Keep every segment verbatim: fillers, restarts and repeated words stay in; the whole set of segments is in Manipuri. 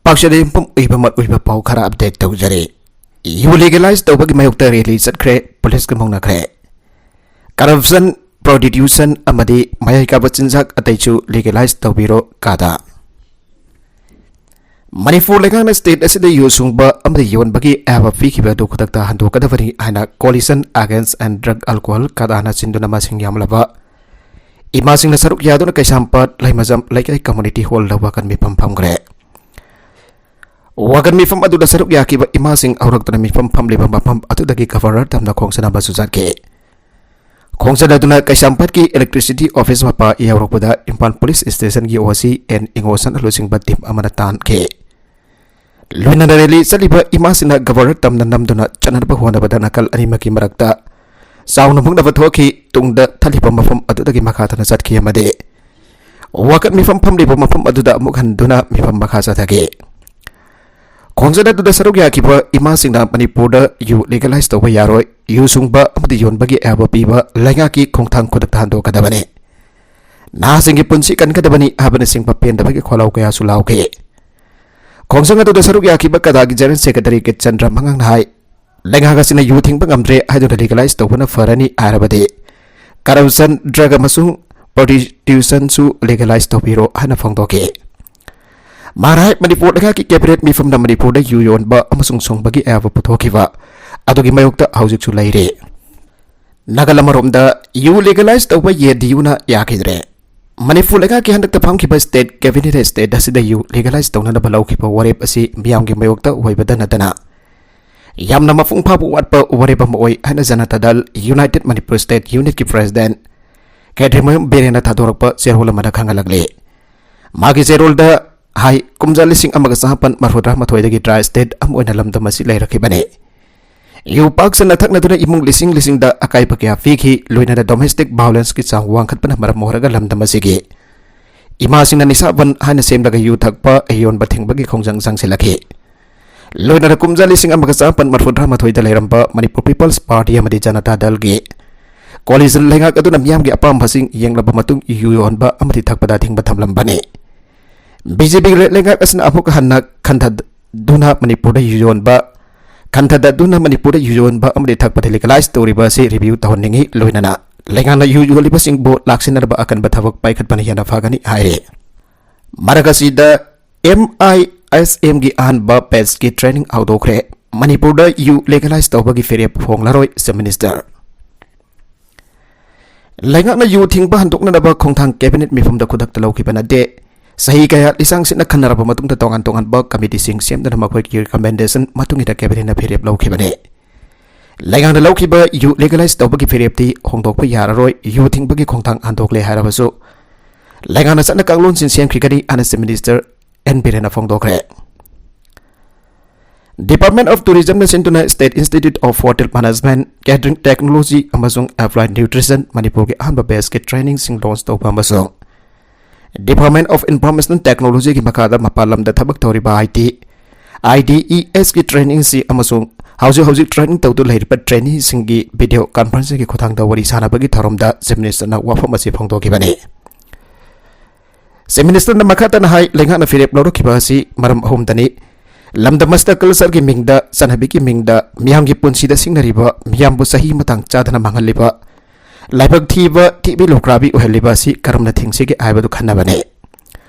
ꯄꯥꯛꯆꯗ ꯌꯨꯝꯐꯝ ꯑꯣꯏꯕ ꯃꯔꯨꯑꯣꯏꯕ ꯄꯥꯎ ꯈꯔ ꯑꯞꯗꯦꯠ ꯇꯧꯖꯔꯤ꯫ ꯌꯨ ꯂꯤꯒꯦꯂꯥꯏꯁ ꯇꯧꯕꯒꯤ ꯃꯥꯌꯣꯛꯇ ꯔꯦꯂꯤ ꯆꯠꯈ꯭ꯔꯦ, ꯄꯨꯂꯤꯁꯀ ꯃꯨꯛꯅꯈ꯭ꯔꯦ꯫ ꯀꯔꯞꯁꯟ, ꯄ꯭ꯔꯣꯁꯇꯤꯇ꯭ꯌꯨꯁꯟ ꯑꯃꯗꯤ ꯃꯌꯥꯏ ꯀꯥꯕ ꯆꯤꯟꯖꯥꯛ ꯑꯇꯩꯁꯨ ꯂꯤꯒꯦꯂꯥꯏꯁ ꯇꯧꯕꯤꯔꯣ ꯀꯥꯗ꯫ ꯃꯅꯤꯄꯨꯔ ꯂꯩꯉꯥꯛꯅ ꯁ꯭ꯇꯦꯠ ꯑꯁꯤꯗ ꯌꯨ ꯁꯨꯡꯕ ꯑꯃꯗꯤ ꯌꯣꯟꯕꯒꯤ ꯑꯌꯥꯕ ꯄꯤꯈꯤꯕ ꯑꯗꯨ ꯈꯨꯗꯛꯇ ꯍꯟꯗꯣꯛꯀꯗꯕꯅꯤ ꯍꯥꯏꯅ Coalition Against and Drug Alcohol ꯀꯥꯗꯥꯅ ꯁꯤꯟꯗꯨꯅ ꯃꯁꯤꯡ ꯌꯥꯝꯂꯕ ꯏꯃꯥꯁꯤꯡꯅ ꯁꯔꯨꯛ ꯌꯥꯗꯨꯅ ꯀꯩꯁꯥꯝꯄꯥꯠ ꯂꯩꯃꯖꯝ ꯂꯩꯀꯥꯏ ꯀꯝꯃꯨꯅꯤꯇꯤ ꯍꯣꯜꯗ ꯋꯥꯀꯠ ꯃꯤꯐꯝ ꯐꯝꯈ꯭ꯔꯦ꯫ ꯋꯥꯀꯠ ꯃꯤꯐꯝ ꯑꯗꯨꯗ ꯁꯔꯨꯛ ꯌꯥꯈꯤꯕ ꯏꯃꯥꯁꯤꯡ ꯍꯧꯔꯛꯇꯨꯅ ꯃꯤꯐꯝ ꯐꯝꯂꯤꯕ ꯃꯐꯝ ꯑꯗꯨꯗꯒꯤ ꯒꯕꯔꯅꯔ ꯇꯝꯅ ꯈꯣꯡꯖꯟ ꯑꯃꯁꯨ ꯆꯠꯈꯤ꯫ ꯈꯣꯡꯖꯟ ꯑꯗꯨꯅ ꯀꯩꯁꯥꯝꯄꯥꯠꯀꯤ electricity office ꯃꯄꯥ ꯌꯧꯔꯛꯄꯗ ꯏꯝꯐꯥꯜ ꯄꯨꯂꯤꯁ ꯁ꯭ꯇꯦꯁꯟꯒꯤ OC ꯑꯦꯟ ꯏꯉꯣꯁꯟꯅ ꯂꯨꯆꯤꯡꯕ ꯇꯤꯝ ꯑꯃꯅ ꯇꯥꯟꯈꯤ꯫ ꯂꯣꯏꯅꯅ ꯔꯦꯂꯤ ꯆꯠꯂꯤꯕ ꯏꯃꯥꯁꯤꯡꯅ ꯒꯕꯔꯅꯔ ꯇꯝꯅ ꯅꯝꯗꯨꯅ ꯆꯠꯅꯅꯕ ꯍꯣꯠꯅꯕꯗ ꯅꯥꯀꯜ ꯑꯅꯤꯃꯛꯀꯤ ꯃꯔꯛꯇ ꯆꯥꯎꯅ ꯃꯨꯛꯅꯕ ꯊꯣꯛꯈꯤ꯫ ꯇꯨꯡꯗ ꯊꯜꯂꯤꯕ ꯃꯐꯝ ꯑꯗꯨꯗꯒꯤ ꯃꯈꯥ ꯇꯥꯅ ꯆꯠꯈꯤ ꯑꯃꯗꯤ ꯋꯥꯀꯠ ꯃꯤꯐꯝ ꯐꯝꯂꯤꯕ ꯃꯐꯝ ꯑꯗꯨꯗ ꯑꯃꯨꯛ ꯍꯟꯗꯨꯅ ꯃꯤꯐꯝ ꯃꯈꯥ ꯆꯠꯊꯈꯤ꯫ ꯈꯣꯡꯖꯪ ꯑꯗꯨꯗ ꯁꯔꯨꯛ ꯌꯥꯈꯤꯕ ꯏꯃꯥꯁꯤꯡꯅ ꯃꯅꯤꯄꯨꯔꯗ ꯌꯨ ꯂꯤꯒꯦꯂꯥꯏꯁ ꯇꯧꯕ ꯌꯥꯔꯣꯏ, ꯌꯨ ꯁꯨꯡꯕ ꯑꯃꯗꯤ ꯌꯣꯟꯕꯒꯤ ꯑꯌꯥꯕ ꯄꯤꯕ ꯂꯩꯉꯥꯛꯀꯤ ꯈꯣꯡꯊꯥꯡ ꯈꯨꯗꯛꯇ ꯍꯟꯗꯣꯛꯀꯗꯕꯅꯤ꯫ ꯅꯍꯥꯁꯤꯡꯒꯤ ꯄꯨꯟꯁꯤ ꯀꯟꯒꯗꯕꯅꯤ ꯍꯥꯏꯕꯅꯆꯤꯡꯕ ꯄꯦꯟꯗꯕꯒꯤ ꯈꯣꯜꯂꯥꯎ ꯀꯌꯥꯁꯨ ꯂꯥꯎꯈꯤ꯫ ꯈꯣꯡꯖꯪ ꯑꯗꯨꯗ ꯁꯔꯨꯛ ꯌꯥꯈꯤꯕ ꯀꯗꯥꯒꯤ ꯖꯦꯅꯔꯦꯜ ꯁꯦꯀ꯭ꯔꯦꯇꯔꯤ ꯀꯤꯠ ꯆꯟꯗ꯭ꯔ ꯃꯉꯥꯡꯅ ꯍꯥꯏ, ꯂꯩꯉꯥꯛ ꯑꯁꯤꯅ ꯌꯨ ꯊꯤꯡꯕ ꯉꯝꯗ꯭ꯔꯦ ꯍꯥꯏꯗꯨꯅ ꯂꯤꯒꯦꯂꯥꯏꯁ ꯇꯧꯕꯅ ꯐꯔꯅꯤ ꯍꯥꯏꯔꯕꯗꯤ ꯀꯔꯞꯁꯟ, ꯗ꯭ꯔꯒ ꯑꯃꯁꯨꯡ ꯄ꯭ꯔꯣꯁꯇꯤꯇ꯭ꯌꯨꯁꯟꯁꯨ ꯂꯤꯒꯦꯂꯥꯏꯁ ꯇꯧꯕꯤꯔꯣ ꯍꯥꯏꯅ ꯐꯣꯡꯗꯣꯛꯈꯤ꯫ ꯃꯥꯅ ꯍꯥꯏ, ꯃꯅꯤꯄꯨꯔ ꯂꯩꯉꯥꯛꯀꯤ ꯀꯦꯕꯤꯅꯦꯠ ꯃꯤꯐꯝꯅ ꯃꯅꯤꯄꯨꯔꯗ ꯌꯨ ꯌꯣꯟꯕ ꯑꯃꯁꯨꯡ ꯁꯨꯡꯕꯒꯤ ꯑꯌꯥꯕ ꯄꯨꯊꯣꯛꯈꯤꯕ ꯑꯗꯨꯒꯤ ꯃꯥꯌꯣꯛꯇ ꯍꯧꯖꯤꯛꯁꯨ ꯂꯩꯔꯤ꯫ ꯅꯥꯀꯜ ꯑꯃꯔꯣꯝꯗ ꯌꯨ ꯂꯤꯒꯦꯂꯥꯏꯁ ꯇꯧꯕ ꯖꯦ ꯗꯤ ꯌꯨꯅ ꯌꯥꯈꯤꯗ꯭ꯔꯦ꯫ ꯃꯅꯤꯄꯨꯔ ꯂꯩꯉꯥꯛꯀꯤ ꯍꯟꯗꯛꯇ ꯐꯝꯈꯤꯕ ꯁ꯭ꯇꯦꯠ ꯀꯦꯕꯤꯅꯦꯠ ꯁ꯭ꯇꯦꯠ ꯑꯁꯤꯗ ꯌꯨ ꯂꯤꯒꯦꯂꯥꯏꯁ ꯇꯧꯅꯅꯕ ꯂꯧꯈꯤꯕ ꯋꯥꯔꯦꯞ ꯑꯁꯤ ꯃꯤꯌꯥꯝꯒꯤ ꯃꯥꯌꯣꯛꯇ ꯑꯣꯏꯕꯗ ꯅꯠꯇꯅ ꯌꯥꯝꯅ ꯃꯄꯨꯡ ꯐꯥꯕ ꯋꯥꯠꯄ ꯋꯥꯔꯦꯞ ꯑꯃ ꯑꯣꯏ ꯍꯥꯏꯅ ꯖꯅꯇꯥ ꯗꯜ ꯌꯨꯅꯥꯏꯇꯦꯗ ꯃꯅꯤꯄꯨꯔ ꯁ꯭ꯇꯦꯠ ꯌꯨꯅꯤꯠꯀꯤ ꯄ꯭ꯔꯦꯁꯤꯗꯦꯟꯠ ꯈꯦꯇ꯭ꯔꯤꯃꯌꯨꯝ ꯕꯤꯔꯦꯟꯅ ꯊꯥꯗꯣꯔꯛꯄ ꯆꯦꯔꯣꯜ ꯑꯃꯗ ꯈꯪꯍꯜꯂꯛꯂꯤ꯫ ꯃꯥꯒꯤ ꯆꯦꯔꯣꯜꯗ ꯍꯥꯏ, ꯀꯨꯝꯖꯥ ꯂꯤꯁꯤꯡ ꯑꯃꯒ ꯆꯃꯥꯄꯟ ꯃꯔꯐꯨꯇꯔꯥ ꯃꯥꯊꯣꯏꯗꯒꯤ ꯗ꯭ꯔꯥꯏ ꯁ꯭ꯇꯦꯠ ꯑꯃ ꯑꯣꯏꯅ ꯂꯝꯗꯝ ꯑꯁꯤ ꯂꯩꯔꯛꯈꯤꯕꯅꯤ꯫ ꯌꯨ ꯄꯥꯛ ꯁꯟꯅ ꯊꯛꯅꯗꯨꯅ ꯏꯃꯨꯡ ꯂꯤꯁꯤꯡ ꯂꯤꯁꯤꯡꯗ ꯑꯀꯥꯏꯕ ꯀꯌꯥ ꯄꯤꯈꯤ, ꯂꯣꯏꯅꯅ ꯗꯣꯃꯦꯁꯇꯤꯛ ꯚꯥꯏꯑꯣꯂꯦꯟꯁꯀꯤ ꯆꯥꯡ ꯋꯥꯡꯈꯠꯄꯅ ꯃꯔꯝ ꯑꯣꯏꯔꯒ ꯂꯝꯗꯝ ꯑꯁꯤꯒꯤ ꯏꯃꯥꯁꯤꯡꯅ ꯅꯤꯁꯥꯕꯟ ꯍꯥꯏꯅ ꯁꯦꯝꯂꯒ ꯌꯨ ꯊꯛꯄ, ꯌꯣꯟꯕ ꯊꯤꯡꯕꯒꯤ ꯈꯣꯡꯖꯪ ꯆꯪꯁꯤꯜꯂꯛꯈꯤ꯫ ꯂꯣꯏꯅꯅ ꯀꯨꯝꯖꯥ ꯂꯤꯁꯤꯡ ꯑꯃꯒ ꯆꯃꯥꯄꯟ ꯃꯔꯐꯨꯇꯔꯥ ꯃꯥꯊꯣꯏꯗ ꯂꯩꯔꯝꯕ ꯃꯅꯤꯄꯨꯔ ꯄꯤꯄꯜꯁ ꯄꯥꯔꯇꯤ ꯑꯃꯗꯤ ꯖꯅꯇꯥ ꯗꯜꯒꯤ ꯀꯣꯂꯤꯁꯟ ꯂꯩꯉꯥꯛ ꯑꯗꯨꯅ ꯃꯤꯌꯥꯝꯒꯤ ꯑꯄꯥꯝꯕꯁꯤꯡ ꯌꯦꯡꯂꯕ ꯃꯇꯨꯡ ꯌꯨ ꯌꯣꯟꯕ ꯑꯃꯗꯤ ꯊꯛꯄꯗ ꯑꯊꯤꯡꯕ ꯊꯝꯂꯝꯕꯅꯤ꯫ ꯕꯤ ꯖꯦ ꯄꯤ ꯂꯩꯉꯥꯛ ꯑꯁꯤꯅ ꯑꯃꯨꯛ ꯍꯟꯅ ꯈꯟꯊꯗꯨꯅ ꯃꯅꯤꯄꯨꯔꯗ ꯌꯨ ꯌꯣꯟꯕ, ꯈꯟꯊꯗꯗꯨꯅ ꯃꯅꯤꯄꯨꯔꯗ ꯌꯨ ꯌꯣꯟꯕ ꯑꯃꯗꯤ ꯊꯛꯄꯗ ꯂꯤꯒꯦꯂꯥꯏꯖ ꯇꯧꯔꯤꯕ ꯑꯁꯤ ꯔꯤꯚ꯭ꯌꯨ ꯇꯧꯍꯟꯅꯤꯡꯏ꯫ ꯂꯣꯏꯅꯅ ꯂꯩꯉꯥꯛꯅ ꯌꯨ ꯌꯣꯜꯂꯤꯕꯁꯤꯡꯕꯨ ꯂꯥꯛꯁꯤꯟꯅꯅꯕ ꯑꯀꯟꯕ ꯊꯕꯛ ꯄꯥꯏꯈꯠꯄꯅ ꯍꯦꯟꯅ ꯐꯒꯅꯤ ꯍꯥꯏꯔꯤ꯫ ꯃꯔꯛ ꯑꯁꯤꯗ ꯑꯦꯝ ꯑꯥꯏ ꯑꯦꯁ ꯑꯦꯝꯒꯤ ꯑꯍꯥꯟꯕ ꯕꯦꯆꯀꯤ ꯇ꯭ꯔꯦꯅꯤꯡ ꯍꯧꯗꯣꯛꯈ꯭ꯔꯦ꯫ ꯃꯅꯤꯄꯨꯔꯗ ꯌꯨ ꯂꯤꯒꯦꯂꯥꯏꯖ ꯇꯧꯕꯒꯤ ꯐꯤꯔꯦꯞ ꯐꯣꯡꯂꯔꯣꯏ, ꯆꯤꯐ ꯃꯤꯅꯤꯁꯇꯔ꯫ ꯂꯩꯉꯥꯛꯅ ꯌꯨ ꯊꯤꯡꯕ ꯍꯟꯗꯣꯛꯅꯅꯕ ꯈꯣꯡꯊꯥꯡ ꯀꯦꯕꯤꯅꯦꯠ ꯃꯤꯐꯝꯗ ꯈꯨꯗꯛꯇ ꯂꯧꯈꯤꯕ ꯅꯠꯇꯦ꯫ ꯆꯍꯤ ꯀꯌꯥ ꯂꯤꯁꯥꯡ ꯁꯤꯠꯅ ꯈꯟꯅꯔꯕ ꯃꯇꯨꯡꯗ ꯇꯣꯉꯥꯟ ꯇꯣꯉꯥꯟꯕ ꯀꯃꯤꯇꯤꯁꯤꯡ ꯁꯦꯝꯗꯨꯅ ꯃꯈꯣꯏꯒꯤ ꯔꯤꯀꯃꯦꯟꯗꯦꯁꯟ ꯃꯇꯨꯡ ꯏꯟꯅ ꯀꯦꯕꯤꯅꯦꯠꯅ ꯐꯤꯔꯦꯞ ꯂꯧꯈꯤꯕꯅꯤ꯫ ꯂꯩꯉꯥꯛꯅ ꯂꯧꯈꯤꯕ ꯌꯨ ꯂꯤꯒꯦꯂꯥꯏꯖ ꯇꯧꯕꯒꯤ ꯐꯤꯔꯦꯞꯇꯤ ꯍꯣꯡꯗꯣꯛꯄ ꯌꯥꯔꯔꯣꯏ꯫ ꯌꯨ ꯊꯤꯡꯕꯒꯤ ꯈꯣꯡꯊꯥꯡ ꯍꯟꯗꯣꯛꯂꯦ ꯍꯥꯏꯔꯕꯁꯨ ꯂꯩꯉꯥꯛꯅ ꯆꯠꯅ ꯀꯥꯡꯂꯣꯟꯁꯤꯡ ꯁꯦꯝꯈꯤꯒꯅꯤ ꯍꯥꯏꯅ ꯆꯤꯐ ꯃꯤꯅꯤꯁꯇꯔ ꯑꯦꯟ ꯕꯤꯔꯦꯟꯅ ꯐꯣꯡꯗꯣꯛꯈ꯭ꯔꯦ꯫ Department of Tourismꯅ ꯁꯤꯟꯗꯨꯅ State Institute of Hotel Management, Catering Technology ꯑꯃꯁꯨꯡ Applied Nutrition ꯃꯅꯤꯄꯨꯔꯒꯤ ꯑꯍꯥꯟꯕ ꯕꯦꯆꯀꯤ ꯇ꯭ꯔꯦꯅꯤꯡꯁꯤꯡ ꯂꯣꯟꯆ ꯇꯧꯕ ꯑꯃꯁꯨꯡ Department of Information Technologyꯒꯤ ꯃꯈꯥꯗ ꯃꯄꯥꯟ ꯂꯝꯗ ꯊꯕꯛ ꯇꯧꯔꯤꯕ ꯑꯥꯏ ꯇꯤ, ꯑꯥꯏ ꯗꯤ ꯏ ꯑꯦꯁꯀꯤ ꯇ꯭ꯔꯦꯅꯤꯡꯁꯤ ꯑꯃꯁꯨꯡ ꯍꯧꯖꯤꯛ ꯍꯧꯖꯤꯛ ꯇ꯭ꯔꯦꯅꯤꯡ ꯇꯧꯗꯨꯅ ꯂꯩꯔꯤꯕ ꯇ꯭ꯔꯦꯅꯤꯁꯤꯡꯒꯤ ꯚꯤꯗꯤꯑꯣ ꯀꯟꯐꯔꯦꯟꯁꯤꯡꯒꯤ ꯈꯨꯠꯊꯥꯡꯗ ꯋꯥꯔꯤ ꯁꯥꯟꯅꯕꯒꯤ ꯊꯧꯔꯝꯗ ꯆꯤꯐ ꯃꯤꯅꯤꯁꯇꯔꯅ ꯋꯥꯐꯝ ꯑꯁꯤ ꯐꯣꯡꯗꯣꯛꯈꯤꯕꯅꯤ꯫ ꯆꯤꯐ ꯃꯤꯅꯤꯁꯇꯔꯅ ꯃꯈꯥ ꯇꯥꯅ ꯍꯥꯏ, ꯂꯩꯉꯥꯛꯅ ꯐꯤꯔꯦꯞ ꯂꯧꯔꯛꯈꯤꯕ ꯑꯁꯤ ꯃꯔꯝ ꯑꯍꯨꯝꯗꯅꯤ꯫ ꯂꯝꯗꯝ ꯑꯁꯤꯗ ꯀꯜꯆꯔꯒꯤ ꯃꯤꯡꯗ, ꯆꯠꯅꯕꯤꯒꯤ ꯃꯤꯡꯗ, ꯃꯤꯌꯥꯝꯒꯤ ꯄꯨꯟꯁꯤꯗ ꯁꯤꯡꯅꯔꯤꯕ, ꯃꯤꯌꯥꯝꯕꯨ ꯆꯍꯤ ꯃꯇꯥꯡ ꯆꯥꯗꯅ ꯃꯥꯡꯍꯜꯂꯤꯕ, ꯂꯥꯏꯕꯛ ꯊꯤꯕ, ꯊꯤꯕꯤ ꯂꯨꯈ꯭ꯔꯥꯕꯤ ꯑꯣꯏꯍꯜꯂꯤꯕ ꯑꯁꯤ ꯀꯔꯝꯅ ꯊꯤꯡꯁꯤꯒꯦ ꯍꯥꯏꯕꯗꯨ ꯈꯟꯅꯕꯅꯤ꯫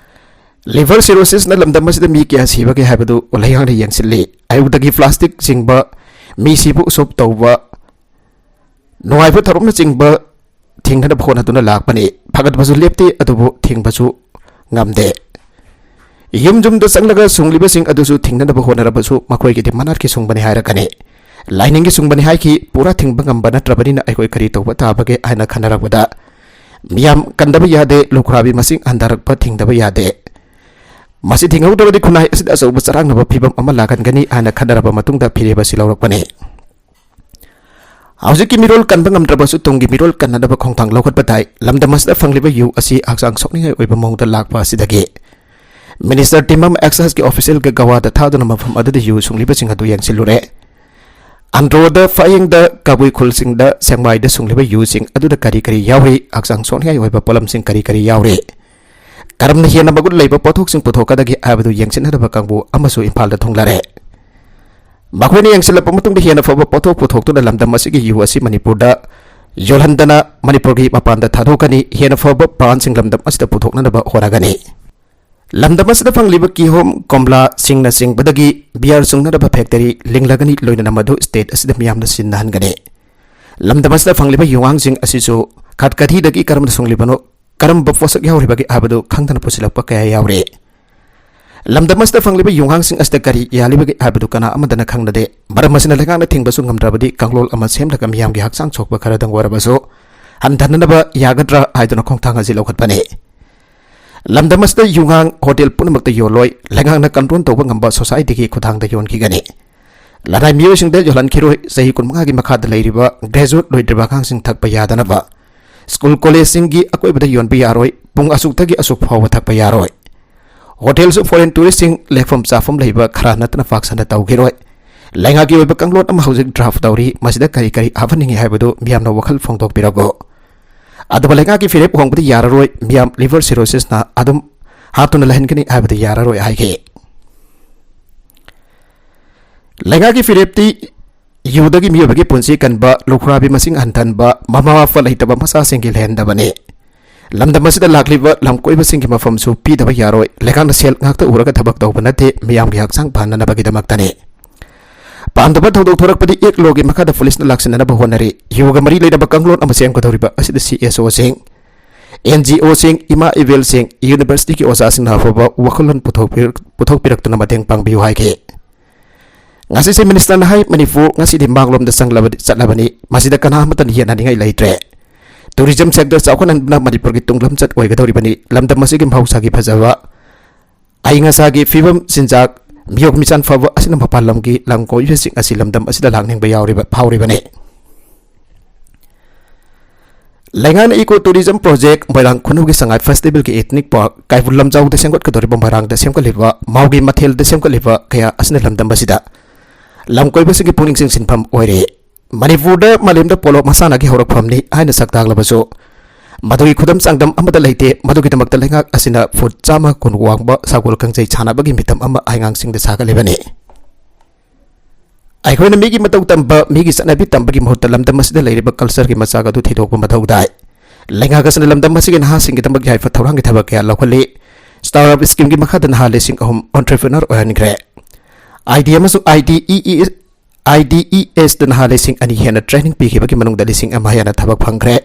Liver cirrhosisꯅ ꯂꯝꯗꯝ ꯑꯁꯤꯗ ꯃꯤ ꯀꯌꯥ ꯁꯤꯕꯒꯦ ꯍꯥꯏꯕꯗꯨ ꯂꯩꯉꯥꯛꯅ ꯌꯦꯡꯁꯤꯜꯂꯤ꯫ ꯑꯌꯨꯛꯇꯒꯤ ꯄ꯭ꯂꯥꯁꯇꯤꯛ ꯆꯤꯡꯕ, ꯃꯤ ꯁꯤꯕ ꯎꯁꯣꯞ ꯇꯧꯕ, ꯅꯨꯡꯉꯥꯏꯕ ꯊꯧꯔꯝꯅꯆꯤꯡꯕ ꯊꯤꯡꯅꯅꯕ ꯍꯣꯠꯅꯗꯨꯅ ꯂꯥꯛꯄꯅꯤ꯫ ꯐꯒꯠꯄꯁꯨ ꯂꯦꯞꯇꯦ, ꯑꯗꯨꯕꯨ ꯊꯤꯡꯕꯁꯨ ꯉꯝꯗꯦ꯫ ꯌꯨꯝ ꯌꯨꯝꯗ ꯆꯪꯂꯒ ꯁꯨꯡꯂꯤꯕꯁꯤꯡ ꯑꯗꯨꯁꯨ ꯊꯤꯡꯅꯅꯕ ꯍꯣꯠꯅꯔꯕꯁꯨ ꯃꯈꯣꯏꯒꯤꯗꯤ ꯃꯅꯥꯠꯀꯤ ꯁꯨꯡꯕꯅꯤ ꯍꯥꯏꯔꯛꯀꯅꯤ꯫ ꯂꯥꯏꯅꯤꯡꯒꯤ ꯁꯨꯡꯕꯅꯤ ꯍꯥꯏꯈꯤ, ꯄꯨꯔꯥ ꯊꯤꯡꯕ ꯉꯝꯕ ꯅꯠꯇ꯭ꯔꯕꯅꯤꯅ ꯑꯩꯈꯣꯏ ꯀꯔꯤ ꯇꯧꯕ ꯇꯥꯕꯒꯦ ꯍꯥꯏꯅ ꯈꯟꯅꯔꯛꯄꯗ, ꯃꯤꯌꯥꯝ ꯀꯟꯗꯕ ꯌꯥꯗꯦ, ꯂꯨꯈ꯭ꯔꯥꯕꯤ ꯃꯁꯤꯡ ꯍꯟꯊꯔꯛꯄ ꯊꯤꯡꯗꯕ ꯌꯥꯗꯦ꯫ ꯃꯁꯤ ꯊꯤꯡꯍꯧꯗ꯭ꯔꯕꯗꯤ ꯈꯨꯟꯅꯥꯏ ꯑꯁꯤꯗ ꯑꯆꯧꯕ ꯆꯔꯥꯡꯅꯕ ꯐꯤꯕꯝ ꯑꯃ ꯂꯥꯛꯍꯟꯒꯅꯤ ꯍꯥꯏꯅ ꯈꯟꯅꯔꯕ ꯃꯇꯨꯡꯗ ꯐꯤꯔꯦꯞ ꯑꯁꯤ ꯂꯧꯔꯛꯄꯅꯤ꯫ ꯍꯧꯖꯤꯛꯀꯤ ꯃꯤꯔꯣꯜ ꯀꯟꯕ ꯉꯝꯗ꯭ꯔꯕꯁꯨ ꯇꯨꯡꯒꯤ ꯃꯤꯔꯣꯜ ꯀꯟꯅꯅꯕ ꯈꯣꯡꯊꯥꯡ ꯂꯧꯈꯠꯄ ꯇꯥꯏ꯫ ꯂꯝꯗꯝ ꯑꯁꯤꯗ ꯐꯪꯂꯤꯕ ꯌꯨ ꯑꯁꯤ ꯍꯛꯆꯥꯡ ꯁꯣꯛꯅꯤꯡꯉꯥꯏ ꯑꯣꯏꯕ ꯃꯑꯣꯡꯗ ꯂꯥꯛꯄ ꯑꯁꯤꯗꯒꯤ ꯃꯤꯅꯤꯁꯇꯔ ꯇꯤꯝ ꯑꯃ ꯑꯦꯛꯁꯥꯏꯖꯀꯤ ꯑꯣꯐꯤꯁꯤꯌꯦꯜꯒ ꯒꯋꯥꯗ ꯊꯥꯗꯨꯅ ꯃꯐꯝ ꯑꯗꯨꯗ ꯌꯨ ꯁꯨꯡꯂꯤꯕꯁꯤꯡ ꯑꯗꯨ ꯌꯦꯡꯁꯤꯜꯂꯨꯔꯦ꯫ ꯑꯟꯗ꯭ꯔꯣꯗ, ꯐꯌꯦꯡꯗ, ꯀꯕꯨꯏ ꯈꯨꯜꯁꯤꯡꯗ, ꯁꯦꯛꯃꯥꯏꯗ ꯁꯨꯡꯂꯤꯕ ꯌꯨꯁꯤꯡ ꯑꯗꯨꯗ ꯀꯔꯤ ꯀꯔꯤ ꯌꯥꯎꯔꯤ? ꯍꯛꯆꯥꯡ ꯁꯣꯛꯅꯤꯡꯉꯥꯏ ꯑꯣꯏꯕ ꯄꯣꯠꯂꯝꯁꯤꯡ ꯀꯔꯤ ꯀꯔꯤ ꯌꯥꯎꯔꯤ? ꯀꯔꯝꯅ ꯍꯦꯟꯅ ꯃꯒꯨꯟ ꯂꯩꯕ ꯄꯣꯠꯊꯣꯛꯁꯤꯡ ꯄꯨꯊꯣꯛꯀꯗꯒꯦ ꯍꯥꯏꯕꯗꯨ ꯌꯦꯡꯁꯤꯟꯅꯅꯕ ꯀꯥꯡꯕꯨ ꯑꯃꯁꯨ ꯏꯝꯐꯥꯜꯗ ꯊꯨꯡꯂꯔꯦ꯫ ꯃꯈꯣꯏꯅ ꯌꯦꯡꯁꯤꯜꯂꯛꯄ ꯃꯇꯨꯡꯗ ꯍꯦꯟꯅ ꯐꯕ ꯄꯣꯠꯊꯣꯛ ꯄꯨꯊꯣꯛꯇꯨꯅ ꯂꯝꯗꯝ ꯑꯁꯤꯒꯤ ꯌꯨ ꯑꯁꯤ ꯃꯅꯤꯄꯨꯔꯗ ꯌꯣꯜꯍꯟꯗꯅ ꯃꯅꯤꯄꯨꯔꯒꯤ ꯃꯄꯥꯟꯗ ꯊꯥꯗꯣꯛꯀꯅꯤ, ꯍꯦꯟꯅ ꯐꯕ brandꯁꯤꯡ ꯂꯝꯗꯝ ꯑꯁꯤꯗ ꯄꯨꯊꯣꯛꯅꯅꯕ ꯍꯣꯠꯅꯒꯅꯤ꯫ ꯂꯝꯗꯝ ꯑꯁꯤꯗ ꯐꯪꯂꯤꯕ ꯀꯤꯍꯣꯝ, ꯀꯣꯝꯂꯥꯁꯤꯡꯅꯆꯤꯡꯕꯗꯒꯤ beer ꯁꯨꯡꯅꯅꯕ factory ꯂꯤꯡꯂꯒꯅꯤ, ꯂꯣꯏꯅꯅ ꯃꯗꯨ state ꯑꯁꯤꯗ ꯃꯤꯌꯥꯝꯅ ꯁꯤꯖꯤꯟꯅꯍꯟꯒꯅꯤ꯫ ꯂꯝꯗꯝ ꯑꯁꯤꯗ ꯐꯪꯂꯤꯕ ꯌꯨꯉꯥꯡꯁꯤꯡ ꯑꯁꯤꯁꯨ ꯈꯠꯀꯊꯤꯗꯒꯤ ꯀꯔꯝꯅ ꯁꯨꯡꯂꯤꯕꯅꯣ, ꯀꯔꯝꯕ ꯄꯣꯠꯁꯛ ꯌꯥꯎꯔꯤꯕꯒꯦ ꯍꯥꯏꯕꯗꯨ ꯈꯪꯗꯅ ꯄꯨꯁꯤꯜꯂꯛꯄ ꯀꯌꯥ ꯌꯥꯎꯔꯤ꯫ ꯂꯝꯗꯝ ꯑꯁꯤꯗ ꯐꯪꯂꯤꯕ ꯌꯨꯉꯥꯡꯁꯤꯡ ꯑꯁꯤꯗ ꯀꯔꯤ ꯌꯥꯜꯂꯤꯕꯒꯦ ꯍꯥꯏꯕꯗꯨ ꯀꯅꯥ ꯑꯃꯠꯇꯅ ꯈꯪꯅꯗꯦ꯫ ꯃꯔꯝ ꯑꯁꯤꯅ ꯂꯩꯉꯥꯛꯅ ꯊꯤꯡꯕꯁꯨ ꯉꯝꯗ꯭ꯔꯕꯗꯤ ꯀꯥꯡꯂꯣꯟ ꯑꯃ ꯁꯦꯝꯂꯒ ꯃꯤꯌꯥꯝꯒꯤ ꯍꯛꯆꯥꯡ ꯁꯣꯛꯄ ꯈꯔꯗꯪ ꯑꯣꯏꯔꯕꯁꯨ ꯍꯟꯊꯅꯅꯕ ꯌꯥꯒꯗ꯭ꯔꯥ ꯍꯥꯏꯗꯨꯅ ꯈꯣꯡꯊꯥꯡ ꯑꯁꯤ ꯂꯧꯈꯠꯄꯅꯤ꯫ ꯂꯝꯗꯝ ꯑꯁꯤꯗ ꯌꯨꯉꯥꯡ hotel ꯄꯨꯝꯅꯃꯛꯇ ꯌꯣꯜꯂꯣꯏ, ꯂꯩꯉꯥꯛꯅ control ꯇꯧꯕ ꯉꯝꯕ societyꯒꯤ ꯈꯨꯠꯊꯥꯡꯗ ꯌꯣꯟꯈꯤꯒꯅꯤ꯫ ꯂꯅꯥꯏ ꯃꯤꯑꯣꯏꯁꯤꯡꯗ ꯌꯣꯜꯍꯟꯈꯤꯔꯣꯏ꯫ ꯆꯍꯤ ꯀꯨꯟꯃꯉꯥꯒꯤ ꯃꯈꯥꯗ ꯂꯩꯔꯤꯕ graduate ꯂꯣꯏꯗ꯭ꯔꯤꯕ ꯑꯉꯥꯡꯁꯤꯡ ꯊꯛꯄ ꯌꯥꯗꯅꯕ school collegeꯁꯤꯡꯒꯤ ꯑꯀꯣꯏꯕꯗ ꯌꯣꯟꯕ ꯌꯥꯔꯣꯏ꯫ ꯄꯨꯡ ꯑꯁꯨꯛꯇꯒꯤ ꯑꯁꯨꯛ ꯐꯥꯎꯕ ꯊꯛꯄ ꯌꯥꯔꯣꯏ꯫ Hotelꯁꯨ foreign touristꯁꯤꯡ ꯂꯦꯛꯐꯝ ꯆꯥꯐꯝ ꯂꯩꯕ ꯈꯔ ꯅꯠꯇꯅ ꯄꯥꯛ ꯁꯟꯅ ꯇꯧꯈꯤꯔꯣꯏ꯫ ꯂꯩꯉꯥꯛꯀꯤ ꯑꯣꯏꯕ ꯀꯥꯡꯂꯣꯟ ꯑꯃ ꯍꯧꯖꯤꯛ draft ꯇꯧꯔꯤ꯫ ꯃꯁꯤꯗ ꯀꯔꯤ ꯀꯔꯤ ꯍꯥꯞꯍꯟꯅꯤꯡꯉꯤ ꯍꯥꯏꯕꯗꯨ ꯃꯤꯌꯥꯝꯅ ꯋꯥꯈꯜ ꯐꯣꯡꯗꯣꯛꯄꯤꯔꯛꯎ꯫ ꯑꯗꯨꯕꯨ ꯂꯩꯉꯥꯛꯀꯤ ꯐꯤꯔꯦꯞ ꯍꯣꯡꯕꯗꯤ ꯌꯥꯔꯔꯣꯏ꯫ ꯃꯤꯌꯥꯝ liver cirrhosisꯅ ꯑꯗꯨꯝ ꯍꯥꯠꯇꯨꯅ ꯂꯩꯍꯟꯒꯅꯤ ꯍꯥꯏꯕꯗꯤ ꯌꯥꯔꯔꯣꯏ ꯍꯥꯏꯈꯤ꯫ ꯂꯩꯉꯥꯛꯀꯤ ꯐꯤꯔꯦꯞꯇꯤ ꯌꯨꯗꯒꯤ ꯃꯤꯑꯣꯏꯕꯒꯤ ꯄꯨꯟꯁꯤ ꯀꯟꯕ, ꯂꯨꯈ꯭ꯔꯥꯕꯤ ꯃꯁꯤꯡ ꯍꯟꯊꯍꯟꯕ, ꯃꯃꯥ ꯃꯄꯥ ꯂꯩꯇꯕ ꯃꯆꯥꯁꯤꯡꯒꯤ ꯂꯩꯍꯟꯗꯕꯅꯤ꯫ ꯂꯝꯗꯝ ꯑꯁꯤꯗ ꯂꯥꯛꯂꯤꯕ ꯂꯝꯀꯣꯏꯕꯁꯤꯡꯒꯤ ꯃꯐꯝꯁꯨ ꯄꯤꯗꯕ ꯌꯥꯔꯣꯏ꯫ ꯂꯩꯉꯥꯛꯅ ꯁꯦꯜ ꯉꯥꯛꯇ ꯎꯔꯒ ꯊꯕꯛ ꯇꯧꯕ ꯅꯠꯇꯦ, ꯃꯤꯌꯥꯝꯒꯤ ꯍꯛꯆꯥꯡ ꯐꯍꯟꯅꯅꯕꯒꯤꯗꯃꯛꯇꯅꯤ꯫ ꯄꯥꯝꯗꯕ ꯊꯧꯗꯣꯛ ꯊꯣꯔꯛꯄꯗꯤ act lawꯒꯤ ꯃꯈꯥꯗ policeꯅ ꯂꯥꯛꯁꯤꯟꯅꯅꯕ ꯍꯣꯠꯅꯔꯤ꯫ ꯌꯨꯒ ꯃꯔꯤ ꯂꯩꯅꯕ ꯀꯥꯡꯂꯣꯟ ꯑꯃ ꯁꯦꯝꯒꯗꯧꯔꯤꯕ ꯑꯁꯤꯗ CSOꯁꯤꯡ, NGOꯁꯤꯡ, ꯏꯃꯥ ꯏꯕꯦꯜꯁꯤꯡ, universityꯒꯤ ꯑꯣꯖꯥꯁꯤꯡꯅ ꯑꯐꯕ ꯋꯥꯈꯜꯂꯣꯟ ꯄꯨꯊꯣꯛꯄꯤꯔꯛ-, ꯄꯨꯊꯣꯛꯄꯤꯔꯛꯇꯨꯅ ꯃꯇꯦꯡ ꯄꯥꯡꯕꯤꯌꯨ ꯍꯥꯏꯈꯤ꯫ ꯉꯁꯤꯁꯦ ministerꯅ ꯍꯥꯏ, ꯃꯅꯤꯄꯨꯔ ꯉꯁꯤꯗꯤ ꯃꯥꯡꯂꯣꯝꯗ ꯆꯪꯂꯕꯗꯤ, ꯆꯠꯂꯕꯅꯤ꯫ ꯃꯁꯤꯗ ꯀꯅꯥ ꯑꯃꯠꯇꯅ ꯌꯦꯠꯅꯅꯤꯡꯉꯥꯏ ꯂꯩꯇ꯭ꯔꯦ꯫ Tourism sector ꯆꯥꯎꯈꯠꯍꯟꯕꯅ ꯃꯅꯤꯄꯨꯔꯒꯤ ꯇꯨꯡ ꯂꯝꯆꯠ ꯑꯣꯏꯒꯗꯧꯔꯤꯕꯅꯤ꯫ ꯂꯝꯗꯝ ꯑꯁꯤꯒꯤ ꯃꯍꯧꯁꯥꯒꯤ ꯐꯖꯕ, ꯑꯏꯪ ꯑꯁꯥꯒꯤ ꯐꯤꯕꯝ, ꯆꯤꯟꯖꯥꯛ, ꯃꯤꯑꯣꯛ ꯃꯤꯆꯥꯟ ꯐꯕ ꯑꯁꯤꯅ ꯃꯄꯥꯟ ꯂꯝꯒꯤ ꯂꯝ ꯀꯣꯏꯕꯁꯤꯡ ꯑꯁꯤ ꯂꯝꯗꯝ ꯑꯁꯤꯗ ꯂꯥꯛꯅꯤꯡꯕ ꯌꯥꯎꯔꯤꯕ, ꯐꯥꯎꯔꯤꯕꯅꯤ꯫ ꯂꯩꯉꯥꯛꯅ eco tourism project, ꯃꯣꯏꯔꯥꯡ ꯈꯨꯅꯧꯒꯤ ꯁꯉꯥꯏ festivalꯒꯤ ethnic park, ꯀꯩꯕꯨꯜ ꯂꯝꯖꯥꯎꯗ ꯁꯦꯝꯒꯠꯀꯗꯧꯔꯤꯕ, ꯃꯣꯏꯔꯥꯡꯗ ꯁꯦꯝꯒꯠꯂꯤꯕ, ꯃꯥꯎꯒꯤ ꯃꯊꯦꯜꯗ ꯁꯦꯝꯒꯠꯂꯤꯕ ꯀꯌꯥ ꯑꯁꯤꯅ ꯂꯝꯗꯝ ꯑꯁꯤꯗ ꯂꯝ ꯀꯣꯏꯕꯁꯤꯡꯒꯤ ꯄꯨꯛꯅꯤꯡ ꯆꯤꯡꯁꯤꯟꯐꯝ ꯑꯣꯏꯔꯦ꯫ ꯃꯅꯤꯄꯨꯔꯗ ꯃꯥꯂꯦꯝꯗ polo ꯃꯁꯥꯟꯅꯒꯤ ꯍꯧꯔꯛꯐꯝꯅꯤ ꯍꯥꯏꯅ ꯁꯛ ꯇꯥꯛꯂꯕꯁꯨ, ꯃꯗꯨꯒꯤ ꯈꯨꯗꯝ ꯆꯥꯡꯗꯝ ꯑꯃꯠꯇ ꯂꯩꯇꯦ꯫ ꯃꯗꯨꯒꯤꯗꯃꯛꯇ ꯂꯩꯉꯥꯛ ꯑꯁꯤꯅ ꯐꯨꯠ ꯆꯥꯝꯃ ꯀꯨꯟ ꯋꯥꯡꯕ ꯁꯒꯣꯜ ꯀꯥꯡꯖꯩ ꯁꯥꯟꯅꯕꯒꯤ ꯃꯤꯇꯝ ꯑꯃ ꯑꯉꯥꯡꯁꯤꯡꯗ ꯁꯥꯒꯠꯂꯤꯕꯅꯤ꯫ ꯑꯩꯈꯣꯏꯅ ꯃꯤꯒꯤ ꯃꯇꯧ ꯇꯝꯕ, ꯃꯤꯒꯤ ꯆꯠꯅꯕꯤ ꯇꯝꯕꯒꯤ ꯃꯍꯨꯠꯇ ꯂꯝꯗꯝ ꯑꯁꯤꯗ ꯂꯩꯔꯤꯕ cultureꯒꯤ ꯃꯆꯥꯛ ꯑꯗꯨ ꯊꯤꯗꯣꯛꯄ ꯃꯊꯧ ꯇꯥꯏ꯫ ꯂꯩꯉꯥꯛ ꯑꯁꯤꯅ ꯂꯝꯗꯝ ꯑꯁꯤꯒꯤ ꯅꯍꯥꯁꯤꯡꯒꯤꯗꯃꯛ ꯌꯥꯏꯐ ꯊꯧꯔꯥꯡꯒꯤ ꯊꯕꯛ ꯀꯌꯥ ꯂꯧꯈꯠꯂꯤ꯫ Startup schemeꯒꯤ ꯃꯈꯥꯗ ꯅꯍꯥ ꯂꯤꯁꯤꯡ ꯑꯍꯨꯝ entrepreneur ꯑꯣꯏꯍꯟꯈ꯭ꯔꯦ꯫ ID ꯑꯃꯁꯨꯡ IDEE, IDESꯇ ꯅꯍꯥ ꯂꯤꯁꯤꯡ ꯑꯅꯤ ꯍꯦꯟꯅ training ꯄꯤꯈꯤꯕꯒꯤ ꯃꯅꯨꯡꯗ ꯂꯤꯁꯤꯡ ꯑꯃ ꯍꯦꯟꯅ ꯊꯕꯛ ꯐꯪꯈ꯭ꯔꯦ꯫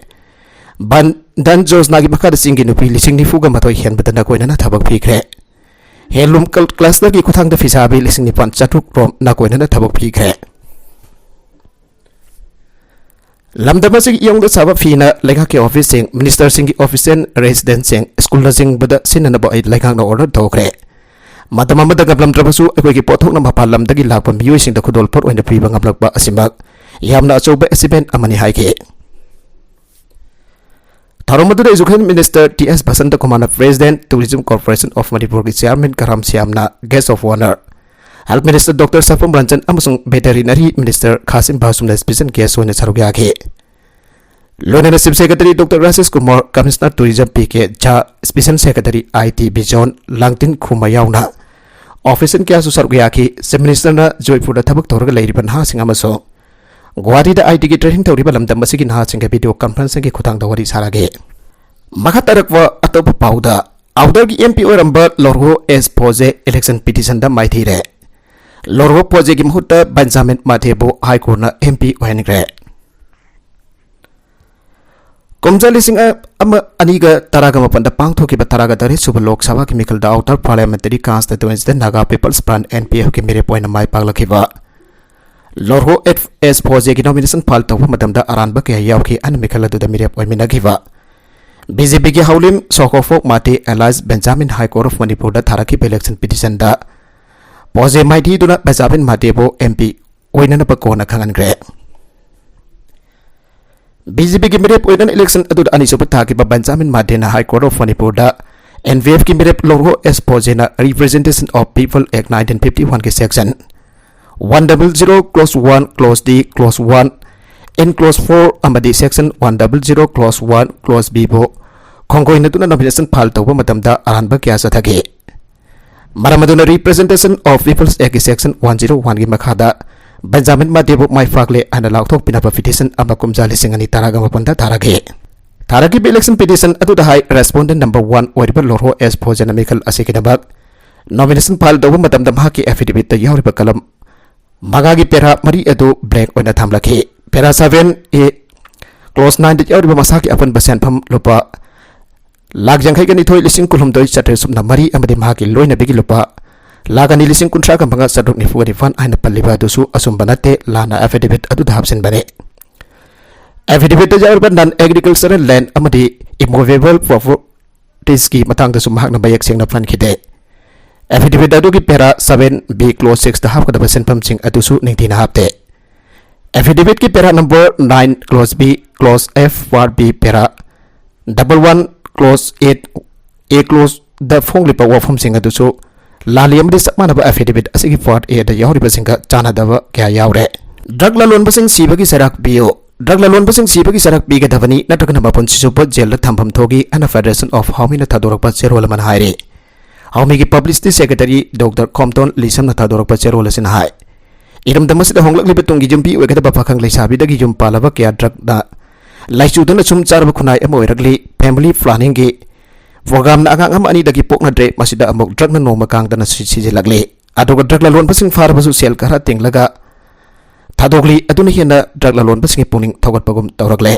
ꯕꯟ ꯙꯟ ꯌꯣꯖꯅꯥꯒꯤ ꯃꯈꯥꯗ ꯆꯤꯡꯒꯤ ꯅꯨꯄꯤ ꯂꯤꯁꯤꯡ ꯅꯤꯐꯨꯒ ꯃꯥꯊꯣꯏ ꯍꯦꯟꯕꯗ ꯅꯥꯀꯣꯏꯅꯅ ꯊꯕꯛ ꯄꯤꯈ꯭ꯔꯦ꯫ Handloom clusterꯒꯤ ꯈꯨꯠꯊꯥꯡꯗ ꯐꯤꯁꯥꯕꯤ ꯂꯤꯁꯤꯡ ꯅꯤꯄꯥꯟ ꯆꯥꯇ꯭ꯔꯨꯛ ꯔꯣꯝ ꯅꯥꯀꯣꯏꯅꯅ ꯊꯕꯛ ꯄꯤꯈ꯭ꯔꯦ꯫ ꯂꯝꯗꯝ ꯑꯁꯤꯒꯤ ꯏꯌꯣꯡꯗ ꯁꯥꯕ ꯐꯤꯅ ꯂꯩꯉꯥꯛꯀꯤ officeꯁꯤꯡ, ministerꯁꯤꯡꯒꯤ official residenceꯁꯤꯡ, schoolꯅꯆꯤꯡꯕꯗ ꯁꯤꯖꯤꯟꯅꯅꯕ ꯑꯩ ꯂꯩꯉꯥꯛꯅ order ꯇꯧꯈ꯭ꯔꯦ꯫ ꯃꯇꯝ ꯑꯃꯗ ꯉꯝꯂꯝꯗ꯭ꯔꯕꯁꯨ, ꯑꯩꯈꯣꯏꯒꯤ ꯄꯣꯠꯊꯣꯛꯅ ꯃꯄꯥꯟ ꯂꯝꯗꯒꯤ ꯂꯥꯛꯄ ꯃꯤꯑꯣꯏꯁꯤꯡꯗ ꯈꯨꯗꯣꯜꯄꯣꯠ ꯑꯣꯏꯅ ꯄꯤꯕ ꯉꯝꯂꯛꯄ ꯑꯁꯤꯃꯛ ꯌꯥꯝꯅ ꯑꯆꯧꯕ achievement ꯑꯃꯅꯤ ꯍꯥꯏꯈꯤ꯫ ꯊꯧꯔꯝ ꯑꯗꯨꯗ Education Minister T S Basanta Kumarꯅ President, Tourism Corporation of Manipurꯒꯤ Chairman Karam ꯁ꯭ꯌꯥꯝꯅ Guest of Honour, Health Minister Doctor Safam Ranjan ꯑꯃꯁꯨꯡ Veterinary Minister ꯈꯥꯁꯤꯝ ꯕꯥꯁꯨꯝꯅ special guest ꯑꯣꯏꯅ ꯁꯔꯨꯛ ꯌꯥꯈꯤ꯫ ꯂꯣꯏꯅꯅ Chief Secretary Doctor Rajesh Kumar, Commissioner Tourism P K Jha, Special Secretary I T Bijon, ꯂꯥꯡꯇꯤꯟ ꯈꯨꯃ ꯌꯥꯎꯅ official ꯀꯌꯥꯁꯨ ꯁꯔꯨꯛ ꯌꯥꯈꯤ꯫ Chief Ministerꯅ ꯖꯣꯏꯄꯨꯔꯗ ꯊꯕꯛ ꯇꯧꯔꯒ ꯂꯩꯔꯤꯕ ꯅꯍꯥꯁꯤꯡ ꯑꯃꯁꯨꯡ ꯒꯨꯋꯥꯍꯥꯇꯤꯗ ITꯒꯤ training ꯇꯧꯔꯤꯕ ꯂꯝꯗꯝ ꯑꯁꯤꯒꯤ ꯅꯍꯥꯁꯤꯡꯒ video conferencingꯒꯤ ꯈꯨꯠꯊꯥꯡꯗ ꯋꯥꯔꯤ ꯁꯥꯔꯒꯦ꯫ ꯃꯈꯥ ꯇꯥꯔꯛꯄ ꯑꯇꯣꯞꯄ ꯄꯥꯎꯗ, ꯑꯥꯎꯗꯔꯒꯤ MP ꯑꯣꯏꯔꯝꯕ ꯂꯣꯔꯍꯣ ꯑꯦꯁ ꯐꯣꯖꯦ election petitionꯗ ꯃꯥꯏꯊꯤꯔꯦ꯫ ꯂꯣꯔꯍꯣ ꯐꯣꯖꯦꯒꯤ ꯃꯍꯨꯠꯇ ꯕꯦꯟꯖꯥꯃꯤꯟ ꯃꯥꯊꯦꯕꯨ High Courtꯅ MP ꯑꯣꯏꯍꯟꯈ꯭ꯔꯦ꯫ ꯀꯨꯝꯖꯥ ꯂꯤꯁꯤꯡ ꯑꯃ, ꯑꯅꯤꯒ ꯇꯔꯥꯒ ꯃꯥꯄꯟꯗ ꯄꯥꯡꯊꯣꯛꯈꯤꯕ ꯇꯔꯥꯒ ꯇꯔꯦꯠ ꯁꯨꯕ ꯂꯣꯛ ꯁꯚꯥꯒꯤ ꯃꯤꯈꯜꯗ Outer Parliamentary Constituencyꯗ Naga People's Front, NPFꯀꯤ ꯃꯤꯔꯦꯞ ꯑꯣꯏꯅ ꯃꯥꯏ ꯄꯥꯛꯂꯛꯈꯤꯕ ꯂꯣꯔꯍꯣ ꯑꯦꯁ ꯐꯣꯖꯦꯒꯤ nomination file ꯇꯧꯕ ꯃꯇꯝꯗ ꯑꯔꯥꯟꯕ ꯀꯌꯥ ꯌꯥꯎꯈꯤ꯫ ꯑꯅ ꯃꯤꯈꯜ ꯑꯗꯨꯗ ꯃꯤꯔꯦꯞ ꯑꯣꯏꯃꯤꯟꯅꯈꯤꯕ BJPꯒꯤ ꯍꯧꯂꯤꯝ ꯁꯣꯀꯣꯐꯣꯛ Mate alias Benjamin High Court of Manipurꯗ ꯊꯥꯔꯛꯈꯤꯕ election petitionꯗ ꯐꯣꯖꯦ ꯃꯥꯏꯊꯤꯗꯨꯅ Benjamin ꯃꯥꯇꯦꯕꯨ MP ꯑꯣꯏꯅꯅꯕ ꯀꯣꯟꯅ ꯈꯪꯍꯟꯈ꯭ꯔꯦ꯫ BJPꯒꯤ ꯃꯤꯔꯦꯞ ꯑꯣꯏꯅ election ꯑꯗꯨꯗ ꯑꯅꯤꯁꯨꯕ ꯊꯥꯈꯤꯕ ꯕꯦꯟꯖꯥꯃꯤꯟ ꯃꯥꯇꯦꯅ High Court of Manipurꯗ NPFꯀꯤ ꯃꯤꯔꯦꯞ ꯂꯣꯔꯍꯣ ꯑꯦꯁ ꯐꯣꯖꯦꯅ Representation of People Act nineteen fifty oneꯒꯤ section one double zero clause one, clause D, clause one, in clause four ꯑꯃꯗꯤ section one double zero clause one clause B ꯕꯨ ꯈꯣꯡꯒꯣꯏꯅꯗꯨꯅ nomination file ꯇꯧꯕ ꯃꯇꯝꯗ ꯑꯔꯥꯟꯕ ꯀꯌꯥ ꯆꯠꯊꯈꯤ꯫ ꯃꯔꯝ ꯑꯗꯨꯅ Representation of People's Act section one zero one ꯒꯤ ꯃꯈꯥꯗ ꯕꯦꯟꯖꯥꯃꯤꯟ ꯃꯥꯗꯦꯕꯨ ꯃꯥꯏ ꯄꯥꯛꯂꯦ ꯍꯥꯏꯅ ꯂꯥꯎꯊꯣꯛꯄꯤꯅꯕ petition ꯑꯃ ꯀꯨꯝꯖꯥ ꯂꯤꯁꯤꯡ ꯑꯅꯤ ꯇꯔꯥꯒ ꯃꯥꯄꯟꯗ ꯊꯥꯔꯛꯈꯤ꯫ ꯊꯥꯔꯛꯈꯤꯕ election petition ꯑꯗꯨꯗ ꯍꯥꯏ, respondent number one ꯑꯣꯏꯔꯤꯕ ꯂꯣꯔꯍꯣ ꯑꯦꯁ ꯐꯣꯖꯦꯅ ꯃꯤꯈꯜ ꯑꯁꯤꯒꯤꯗꯃꯛ nomination file ꯇꯧꯕ ꯃꯇꯝꯗ ꯃꯍꯥꯛꯀꯤ affidavit ꯇ ꯌꯥꯎꯔꯤꯕ column ꯃꯉꯥꯒꯤ para ꯃꯔꯤ ꯑꯗꯨ blank ꯑꯣꯏꯅ ꯊꯝꯂꯛꯈꯤ꯫ Para seven A clause nine ꯗ ꯌꯥꯎꯔꯤꯕ ꯃꯁꯥꯒꯤ ꯑꯄꯨꯟꯕ ꯁꯦꯟꯐꯝ ꯂꯨꯄꯥ ꯂꯥꯈ ꯌꯥꯡꯈꯩꯒ ꯅꯤꯊꯣꯏ ꯂꯤꯁꯤꯡ ꯀꯨꯟꯍꯨꯝꯗꯣꯏ ꯆꯥꯇ꯭ꯔꯦꯠ ꯁꯨꯞꯅ ꯃꯔꯤ ꯑꯃꯗꯤ ꯃꯍꯥꯛꯀꯤ ꯂꯣꯏꯅꯕꯤꯒꯤ ꯂꯨꯄꯥ ꯂꯥꯈ ꯑꯅꯤ ꯂꯤꯁꯤꯡ ꯀꯨꯟꯊ꯭ꯔꯥꯒ ꯃꯉꯥ ꯆꯥꯇ꯭ꯔꯨꯛ ꯅꯤꯐꯨꯒ ꯅꯤꯄꯥꯟ ꯍꯥꯏꯅ ꯄꯜꯂꯤꯕ ꯑꯗꯨꯁꯨ ꯑꯆꯨꯝꯕ ꯅꯠꯇꯦ, ꯂꯥꯟꯅ affidavit ꯑꯗꯨꯗ ꯍꯥꯞꯆꯤꯟꯕꯅꯤ꯫ Affidavit ꯇ ꯌꯥꯎꯔꯤꯕ non agricultural land ꯑꯃꯗꯤ immovable properties ꯀꯤ ꯃꯇꯥꯡꯗꯁꯨ ꯃꯍꯥꯛꯅ ꯃꯌꯦꯛ ꯁꯦꯡꯅ ꯄꯟꯈꯤꯗꯦ꯫ Affidavit ꯑꯗꯨꯒꯤ para seven B clause six ꯇ ꯍꯥꯞꯀꯗꯕ ꯁꯦꯟꯐꯝꯁꯤꯡ ꯑꯗꯨꯁꯨ ꯅꯤꯡꯊꯤꯅ ꯍꯥꯞꯇꯦ꯫ Affidavit ꯀꯤ para number nine clause B clause F four B para double one clause eight A clause ꯗ ꯐꯣꯡꯂꯤꯕ ꯋꯥꯐꯝꯁꯤꯡ ꯑꯗꯨꯁꯨ ꯂꯥꯜꯂꯤ ꯑꯃꯗꯤ ꯆꯞ ꯃꯥꯟꯅꯕ affidavit ꯑꯁꯤꯒꯤ part A ꯗ ꯌꯥꯎꯔꯤꯕꯁꯤꯡꯒ ꯆꯥꯟꯅꯗꯕ ꯀꯌꯥ ꯌꯥꯎꯔꯦ꯫ Drug ꯂꯂꯣꯟꯕꯁꯤꯡ ꯁꯤꯕꯒꯤ ꯆꯩꯔꯥꯛ ꯄꯤꯌꯨ꯫ Drug ꯂꯂꯣꯟꯕꯁꯤꯡ ꯁꯤꯕꯒꯤ ꯆꯩꯔꯥꯛ ꯄꯤꯒꯗꯕꯅꯤ ꯅꯠꯇ꯭ꯔꯒꯅ ꯃꯄꯨꯟꯁꯤ ꯆꯨꯞꯄ ꯖꯦꯜꯗ ꯊꯝꯐꯝ ꯊꯣꯛꯏ ꯍꯥꯏꯅ Federation of ꯍꯥꯎꯃꯤꯅ ꯊꯥꯗꯣꯔꯛꯄ ꯆꯦꯔꯣꯜ ꯑꯃꯅ ꯍꯥꯏꯔꯤ꯫ ꯍꯥꯎꯃꯤꯒꯤ publicity secretary Doctor ꯈꯣꯝꯇꯣꯟ ꯂꯤꯁꯝꯅ ꯊꯥꯗꯣꯔꯛꯄ ꯆꯦꯔꯣꯜ ꯑꯁꯤꯅ ꯍꯥꯏ, ꯏꯔꯝꯗꯝ ꯑꯁꯤꯗ ꯍꯣꯡꯂꯛꯂꯤꯕ ꯇꯨꯡꯒꯤ ꯌꯨꯝꯕꯤ ꯑꯣꯏꯒꯗꯕ ꯄꯥꯈꯪ ꯂꯩꯁꯥꯕꯤꯗꯒꯤ ꯌꯨꯝ ꯄꯥꯜꯂꯕ ꯀꯌꯥ drug ꯅ ꯂꯥꯏꯆꯨꯗꯨꯅ ꯁꯨꯝ ꯆꯥꯔꯕ ꯈꯨꯟꯅꯥꯏ ꯑꯃ ꯑꯣꯏꯔꯛꯂꯤ꯫ Family planning ꯒꯤ program ꯅ ꯑꯉꯥꯡ ꯑꯃ ꯑꯅꯤꯗꯒꯤ ꯄꯣꯛꯅꯗ꯭ꯔꯦ, ꯃꯁꯤꯗ ꯑꯃꯨꯛ drug ꯅ ꯅꯣꯡꯃ ꯀꯥꯡꯗꯅ ꯁꯤ-, ꯁꯤꯖꯤꯜꯂꯛꯂꯤ꯫ ꯑꯗꯨꯒ drug ꯂꯂꯣꯟꯕꯁꯤꯡ ꯐꯥꯔꯕꯁꯨ ꯁꯦꯜ ꯈꯔ ꯇꯤꯡꯂꯒ ꯊꯥꯗꯣꯛꯂꯤ, ꯑꯗꯨꯅ ꯍꯦꯟꯅ drug ꯂꯂꯣꯟꯕꯁꯤꯡꯒꯤ ꯄꯨꯛꯅꯤꯡ ꯊꯧꯒꯠꯄꯒꯨꯝ ꯇꯧꯔꯛꯂꯦ꯫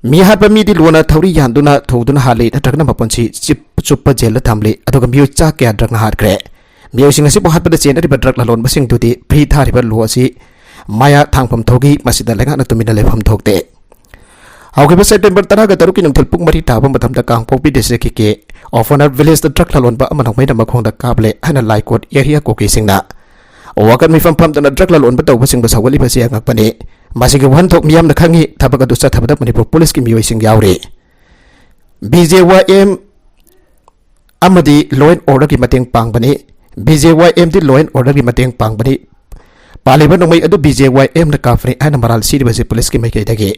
ꯃꯤ ꯍꯥꯠꯄ ꯃꯤꯗꯤ ꯂꯣꯟꯅ ꯊꯧꯔꯤ ꯌꯥꯟꯗꯨꯅ ꯊꯧꯗꯨꯅ ꯍꯥꯠꯂꯤ ꯅꯠꯇ꯭ꯔꯒꯅ ꯃꯄꯨꯟꯁꯤ ꯆꯤꯞ-, ꯆꯨꯞꯄ ꯖꯦꯜꯗ ꯊꯝꯂꯤ, ꯑꯗꯨꯒ ꯃꯤꯑꯣꯏ ꯆꯥ ꯀꯌꯥ drug ꯅ ꯍꯥꯠꯈ꯭ꯔꯦ꯫ ꯃꯤꯑꯣꯏꯁꯤꯡ ꯑꯁꯤꯕꯨ ꯍꯥꯠꯄꯗ ꯆꯦꯟꯅꯔꯤꯕ drug ꯂꯂꯣꯟꯕꯁꯤꯡꯗꯨꯗꯤ free ꯊꯥꯔꯤꯕ law ꯑꯁꯤ ꯃꯥꯌꯥ ꯊꯥꯡꯐꯝ ꯊꯣꯛꯏ, ꯃꯁꯤꯗ ꯂꯩꯉꯥꯛꯅ ꯇꯨꯃꯤꯟꯅ ꯂꯩꯐꯝ ꯊꯣꯛꯇꯦ꯫ ꯍꯧꯈꯤꯕ September ꯇꯔꯥꯒ ꯇꯔꯨꯛꯀꯤ ꯅꯨꯡꯊꯤꯜ ꯄꯨꯡ ꯃꯔꯤ ꯇꯥꯕ ꯃꯇꯝꯗ ꯀꯥꯡꯄꯣꯛꯄꯤ district ꯀꯤ ꯀꯦ ꯑꯣꯐꯅꯔ village ꯇ drug ꯂꯂꯣꯟꯕ ꯑꯃ ꯅꯣꯡꯃꯩꯅ ꯃꯈꯣꯡꯗ ꯀꯥꯞꯂꯦ ꯍꯥꯏꯅ ꯂꯥꯏꯀꯣꯠ area ꯀꯨꯀꯤꯁꯤꯡꯅ ꯋꯥꯀꯠ ꯃꯤꯐꯝ ꯐꯝꯗꯨꯅ drug ꯂꯂꯣꯟꯕ ꯇꯧꯕꯁꯤꯡꯕꯨ ꯁꯧꯒꯠꯂꯤꯕꯁꯤ ꯑꯉꯛꯄꯅꯤ꯫ ꯃꯁꯤꯒꯤ ꯋꯥꯍꯟꯊꯣꯛ ꯃꯤꯌꯥꯝꯅ ꯈꯪꯏ꯫ ꯊꯕꯛ ꯑꯗꯨ ꯆꯠꯊꯕꯗ ꯃꯅꯤꯄꯨꯔ ꯄꯨꯂꯤꯁꯀꯤ ꯃꯤꯑꯣꯏꯁꯤꯡ ꯌꯥꯎꯔꯤ꯫ B J Y M ꯑꯃꯗꯤ law and order ꯒꯤ ꯃꯇꯦꯡ ꯄꯥꯡꯕꯅꯤ꯫ B J Y M D law and order ꯒꯤ ꯃꯇꯦꯡ ꯄꯥꯡꯕꯅꯤ꯫ ꯄꯥꯜꯂꯤꯕ ꯅꯣꯡꯃꯩ ꯑꯗꯨ BJYMꯅ ꯀꯥꯞꯄꯅꯤ ꯍꯥꯏꯅ ꯃꯔꯥꯜ ꯁꯤꯔꯤꯕꯁꯤ ꯄꯨꯂꯤꯁꯀꯤ ꯃꯥꯏꯀꯩꯗꯒꯤ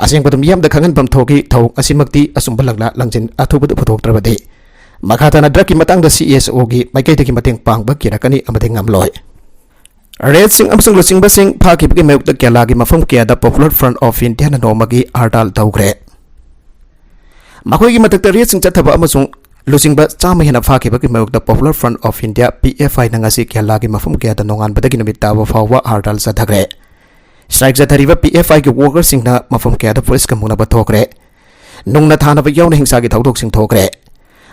ꯑꯁꯦꯡꯕꯗꯨ ꯃꯤꯌꯥꯝꯗ ꯈꯪꯍꯟꯐꯝ ꯊꯣꯛꯈꯤ꯫ ꯊꯧꯑꯣꯡ ꯑꯁꯤꯃꯛꯇꯤ ꯑꯆꯨꯝꯕ ꯂꯪꯂꯥ ꯂꯪꯖꯤꯟ ꯑꯊꯨꯕꯗ ꯄꯨꯊꯣꯛꯇ꯭ꯔꯕꯗꯤ ꯃꯈꯥ ꯇꯥꯅ ꯗ꯭ꯔꯒꯀꯤ ꯃꯇꯥꯡꯗ CSOꯒꯤ ꯃꯥꯏꯀꯩꯗꯒꯤ ꯃꯇꯦꯡ ꯄꯥꯡꯕ ꯀꯤꯔꯛꯀꯅꯤ ꯑꯃꯗꯤ ꯉꯝꯂꯣꯏ꯫ ꯔꯦꯗꯁꯤꯡ ꯑꯃꯁꯨꯡ ꯂꯨꯆꯤꯡꯕꯁꯤꯡ ꯐꯥꯈꯤꯕꯒꯤ ꯃꯥꯌꯣꯛꯇ ꯀꯦꯔꯂꯥꯒꯤ ꯃꯐꯝ ꯀꯌꯥꯗ Popular Front of Indiaꯅ ꯅꯣꯡꯃꯒꯤ ꯍꯔꯇꯥꯜ ꯇꯧꯈ꯭ꯔꯦ꯫ ꯃꯈꯣꯏꯒꯤ ꯃꯊꯛꯇ ꯔꯦꯗꯁꯤꯡ ꯆꯠꯊꯕ ꯑꯃꯁꯨꯡ ꯂꯨꯆꯤꯡꯕ ꯆꯥꯝꯃ ꯍꯦꯟꯅ ꯐꯥꯈꯤꯕꯒꯤ ꯃꯥꯌꯣꯛꯇ Popular Front of India, PFIꯅ ꯉꯁꯤ ꯀꯦꯔꯂꯥꯒꯤ ꯃꯐꯝ ꯀꯌꯥꯗ ꯅꯣꯡꯉꯥꯟꯕꯗꯒꯤ ꯅꯨꯃꯤꯠ ꯇꯥꯕ ꯐꯥꯎꯕ ꯍꯔꯇꯥꯜ ꯆꯠꯊꯈ꯭ꯔꯦ꯫ ꯁ꯭ꯇ꯭ꯔꯥꯏꯛ ꯆꯠꯊꯔꯤꯕ PFIꯒꯤ ꯋꯥꯔꯀꯔꯁꯤꯡꯅ ꯃꯐꯝ ꯀꯌꯥꯗ ꯄꯨꯂꯤꯁꯀ ꯃꯨꯛꯅꯕ ꯊꯣꯛꯈ꯭ꯔꯦ꯫ ꯅꯨꯡꯅ ꯊꯥꯅꯕ ꯌꯥꯎꯅ ꯍꯤꯡꯁꯥꯒꯤ ꯊꯧꯗꯣꯛꯁꯤꯡ ꯊꯣꯛꯈ꯭ꯔꯦ꯫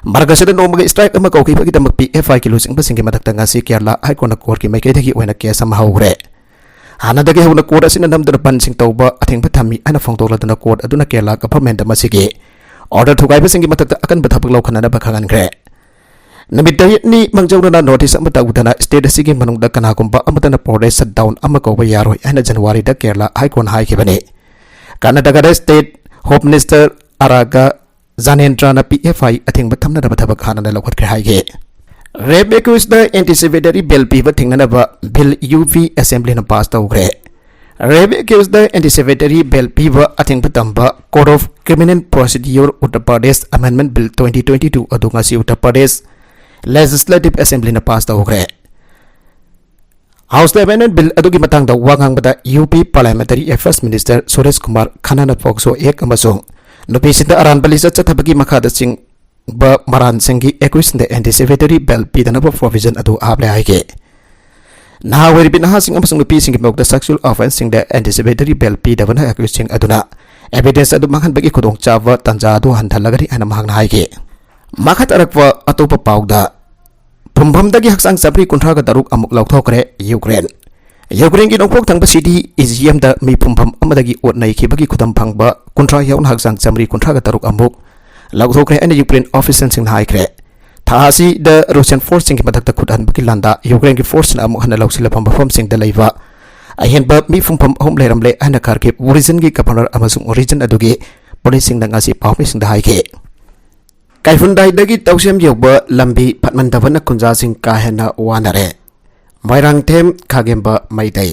ꯃꯔꯛ ꯑꯁꯤꯗ ꯅꯣꯡꯃꯒꯤ ꯁ꯭ꯇ꯭ꯔꯥꯏꯛ ꯑꯃ ꯀꯧꯈꯤꯕꯒꯤꯗꯃꯛ PFIꯒꯤ ꯂꯨꯆꯤꯡꯕꯁꯤꯡꯒꯤ ꯃꯊꯛꯇ ꯉꯁꯤ ꯀꯦꯔꯂꯥ ꯍꯥꯏ ꯀꯣꯔꯠꯅ ꯀꯣꯔꯠꯀꯤ ꯃꯥꯏꯀꯩꯗꯒꯤ ꯑꯣꯏꯅ ꯀꯦꯁ ꯑꯃ ꯍꯧꯈ꯭ꯔꯦ꯫ ꯍꯥꯟꯅꯗꯒꯤ ꯍꯧꯅ ꯀꯣꯔꯠ ꯑꯁꯤꯅ ꯅꯝꯗꯨꯅ ꯕꯟꯁꯤꯡ ꯇꯧꯕ ꯑꯊꯤꯡꯕ ꯊꯝꯃꯤ ꯍꯥꯏꯅ ꯐꯣꯡꯗꯣꯛꯂꯗꯨꯅ ꯀꯣꯔꯠ ꯑꯗꯨꯅ ꯀꯦꯔꯂꯥ ꯒꯚꯔꯟꯃꯦꯟꯠ ꯃꯁꯤꯒꯤ ꯑꯣꯔꯗꯔ ꯊꯨꯒꯥꯏꯕꯁꯤꯡꯒꯤ ꯃꯊꯛꯇ ꯑꯀꯟꯕ ꯊꯕꯛ ꯂꯧꯈꯠꯅꯅꯕ ꯈꯪꯍꯟꯈ꯭ꯔꯦ꯫ ꯅꯨꯃꯤꯠ ꯇꯔꯦꯠꯅꯤ ꯃꯥꯡꯖꯧꯅꯅ ꯅꯣꯇꯤꯁ ꯑꯃ ꯇꯧꯗꯅ ꯁ꯭ꯇꯦꯠ ꯑꯁꯤꯒꯤ ꯃꯅꯨꯡꯗ ꯀꯅꯥꯒꯨꯝꯕ ꯑꯃꯠꯇꯅ ꯄ꯭ꯔꯣꯇꯦꯁ ꯁꯠꯗꯥꯎꯟ ꯑꯃ ꯀꯧꯕ ꯌꯥꯔꯣꯏ ꯍꯥꯏꯅ ꯖꯅꯋꯥꯔꯤꯗ ꯀꯦꯔꯂꯥ ꯍꯥꯏ ꯀꯣꯔꯠꯅ ꯍꯥꯏꯈꯤꯕꯅꯤ꯫ ꯀꯔꯅꯥꯇꯀꯥꯗ ꯁ꯭ꯇꯦꯠ ꯍꯣꯝ ꯃꯤꯅꯤꯁꯇꯔ ꯑꯔꯥꯒ ꯖꯥꯅꯦꯟꯗ꯭ꯔꯅ PFI ꯑꯊꯤꯡꯕ ꯊꯝꯅꯅꯕ ꯊꯕꯛ ꯍꯥꯟꯅꯅ ꯂꯧꯈꯠꯈ꯭ꯔꯦ ꯍꯥꯏꯈꯤ꯫ ꯔꯦꯞ ꯑꯦꯀ꯭ꯌꯨꯁꯇ ꯑꯦꯟꯇꯤꯁꯤꯄꯦꯇꯔꯤ ꯕꯦꯜ ꯄꯤꯕ ꯊꯤꯡꯅꯅꯕ ꯕꯤꯜ UP ꯑꯦꯁꯦꯝꯕ꯭ꯂꯤꯅ ꯄꯥꯁ ꯇꯧꯈ꯭ꯔꯦ꯫ ꯔꯦꯞ ꯑꯦꯀ꯭ꯌꯨꯁꯇ ꯑꯦꯟꯇꯤꯁꯤꯄꯦꯇꯔꯤ ꯕꯦꯜ ꯄꯤꯕ ꯑꯊꯤꯡꯕ ꯊꯝꯕ Code of Criminal Procedure Uttar Pradesh Amendment Bill twenty twenty-two ꯑꯗꯨ ꯉꯁꯤ ꯎꯠꯇꯔ ꯄ꯭ꯔꯗꯦꯁ ꯂꯦꯖꯤꯁꯂꯦꯇꯤꯚ ꯑꯦꯁꯦꯝꯕ꯭ꯂꯤꯅ ꯄꯥꯁ ꯇꯧꯈ꯭ꯔꯦ꯫ ꯍꯥꯎꯁꯇ ꯑꯦꯃꯦꯟꯗꯃꯦꯟꯠ ꯕꯤꯜ ꯑꯗꯨꯒꯤ ꯃꯇꯥꯡꯗ ꯋꯥ ꯉꯥꯡꯕꯗ UP Parliamentary Affairs Minister Suresh Kumar ꯈꯟꯅꯥꯅ POCSO Act ꯑꯃꯁꯨꯡ ꯅꯨꯄꯤꯁꯤꯡꯗ ꯑꯔꯥꯟꯕ ꯂꯤꯆꯠ ꯆꯠꯊꯕꯒꯤ ꯃꯈꯥꯗ ꯆꯤꯡꯕ ꯃꯔꯥꯟꯁꯤꯡꯒꯤ ꯑꯦꯀ꯭ꯌꯨꯁꯁꯤꯡꯗ ꯑꯦꯟꯇꯤꯁꯤꯄꯦꯇꯔꯤ ꯕꯦꯜ ꯄꯤꯗꯅꯕ ꯄ꯭ꯔꯣꯚꯤꯖꯟ ꯑꯗꯨ ꯍꯥꯞꯂꯦ ꯍꯥꯏꯈꯤ꯫ ꯅꯍꯥ ꯑꯣꯏꯔꯤꯕꯤ ꯅꯍꯥꯁꯤꯡ ꯑꯃꯁꯨꯡ ꯅꯨꯄꯤꯁꯤꯡꯒꯤ ꯃꯥꯌꯣꯛꯇ ꯁꯦꯛꯁꯨꯑꯦꯜ ꯑꯣꯐꯦꯟꯁꯁꯤꯡꯗ ꯑꯦꯟꯇꯤꯁꯤꯄꯦꯇꯔꯤ ꯕꯦꯜ ꯄꯤꯗꯕꯅ ꯑꯦꯀ꯭ꯌꯨꯁꯁꯤꯡ ꯑꯗꯨꯅ ꯑꯦꯚꯤꯗꯦꯟꯁ ꯑꯗꯨ ꯃꯥꯡꯍꯟꯕꯒꯤ ꯈꯨꯗꯣꯡꯆꯥꯕ ꯇꯥꯟꯖꯥ ꯑꯗꯨ ꯍꯟꯊꯍꯜꯂꯒꯅꯤ ꯍꯥꯏꯅ ꯃꯍꯥꯛꯅ ꯍꯥꯏꯈꯤ꯫ ꯃꯈꯥ ꯇꯥꯔꯛꯄ ꯑꯇꯣꯞꯄ ꯄꯥꯎꯗ, ꯐꯨꯝꯐꯝꯗꯒꯤ ꯍꯛꯆꯥꯡ ꯆꯥꯃꯔꯤ ꯀꯨꯟꯊ꯭ꯔꯥꯒ ꯇꯔꯨꯛ ꯑꯃꯨꯛ ꯂꯧꯊꯣꯛꯈ꯭ꯔꯦ ꯌꯨꯀ꯭ꯔꯦꯟ꯫ ꯌꯨꯀ꯭ꯔꯦꯟꯒꯤ ꯅꯣꯡꯄꯣꯛ ꯊꯪꯕ ꯁꯤꯇꯤ ꯏꯖꯤꯌꯝꯗ ꯃꯤ ꯐꯨꯝꯐꯝ ꯑꯃꯗꯒꯤ ꯑꯣꯠ ꯅꯩꯈꯤꯕꯒꯤ ꯈꯨꯗꯝ ꯐꯪꯕ ꯀꯨꯟꯊ꯭ꯔꯥ ꯌꯥꯎꯅ ꯍꯛꯆꯥꯡ ꯆꯥꯃꯔꯤ ꯀꯨꯟꯊ꯭ꯔꯥꯒ ꯇꯔꯨꯛ ꯑꯃꯨꯛ ꯂꯧꯊꯣꯛꯈ꯭ꯔꯦ ꯍꯥꯏꯅ ꯌꯨꯀ꯭ꯔꯦꯟ ꯑꯣꯐꯤꯁꯤꯌꯦꯜꯁꯤꯡꯅ ꯍꯥꯏꯈ꯭ꯔꯦ꯫ ꯊꯥ ꯑꯁꯤꯗ ꯔꯨꯁꯤꯌꯟ ꯐꯣꯔꯁꯁꯤꯡꯒꯤ ꯃꯊꯛꯇ ꯈꯨꯠ ꯍꯟꯕꯒꯤ ꯂꯥꯟꯗ ꯌꯨꯀ꯭ꯔꯦꯟꯒꯤ ꯐꯣꯔꯁꯁꯤꯡꯅ ꯑꯃꯨꯛ ꯍꯟꯅ ꯂꯧꯁꯤꯜꯂꯕ ꯃꯐꯝꯁꯤꯡꯗ ꯂꯩꯕ ꯑꯍꯦꯟꯕ ꯃꯤ ꯐꯨꯝꯐꯝ ꯑꯍꯨꯝ ꯂꯩꯔꯝꯂꯦ ꯍꯥꯏꯅ ꯈꯥꯔꯀꯤꯚ ꯔꯤꯖꯟꯒꯤ ꯒꯚꯔꯅꯔ ꯑꯃꯁꯨꯡ ꯔꯤꯖꯟ ꯑꯗꯨꯒꯤ ꯄꯨꯂꯤꯁꯁꯤꯡꯅ ꯉꯁꯤ ꯄꯥꯎꯃꯤꯁꯤꯡꯗ ꯍꯥꯏꯈꯤ꯫ ꯀꯩꯐꯨꯟꯗꯥꯏꯗꯒꯤ ꯇꯧꯁꯦꯝ ꯌꯧꯕ ꯂꯝꯕꯤ ꯐꯠꯃꯟꯗꯕꯅ ꯈꯨꯟꯖꯥꯁꯤꯡ ꯀꯥ ꯍꯦꯟꯅ ꯋꯥꯅꯔꯦ꯫ ꯃꯣꯏꯔꯥꯡꯊꯦꯝ ꯈꯥꯒꯦꯝꯕ ꯃꯩꯇꯩ꯫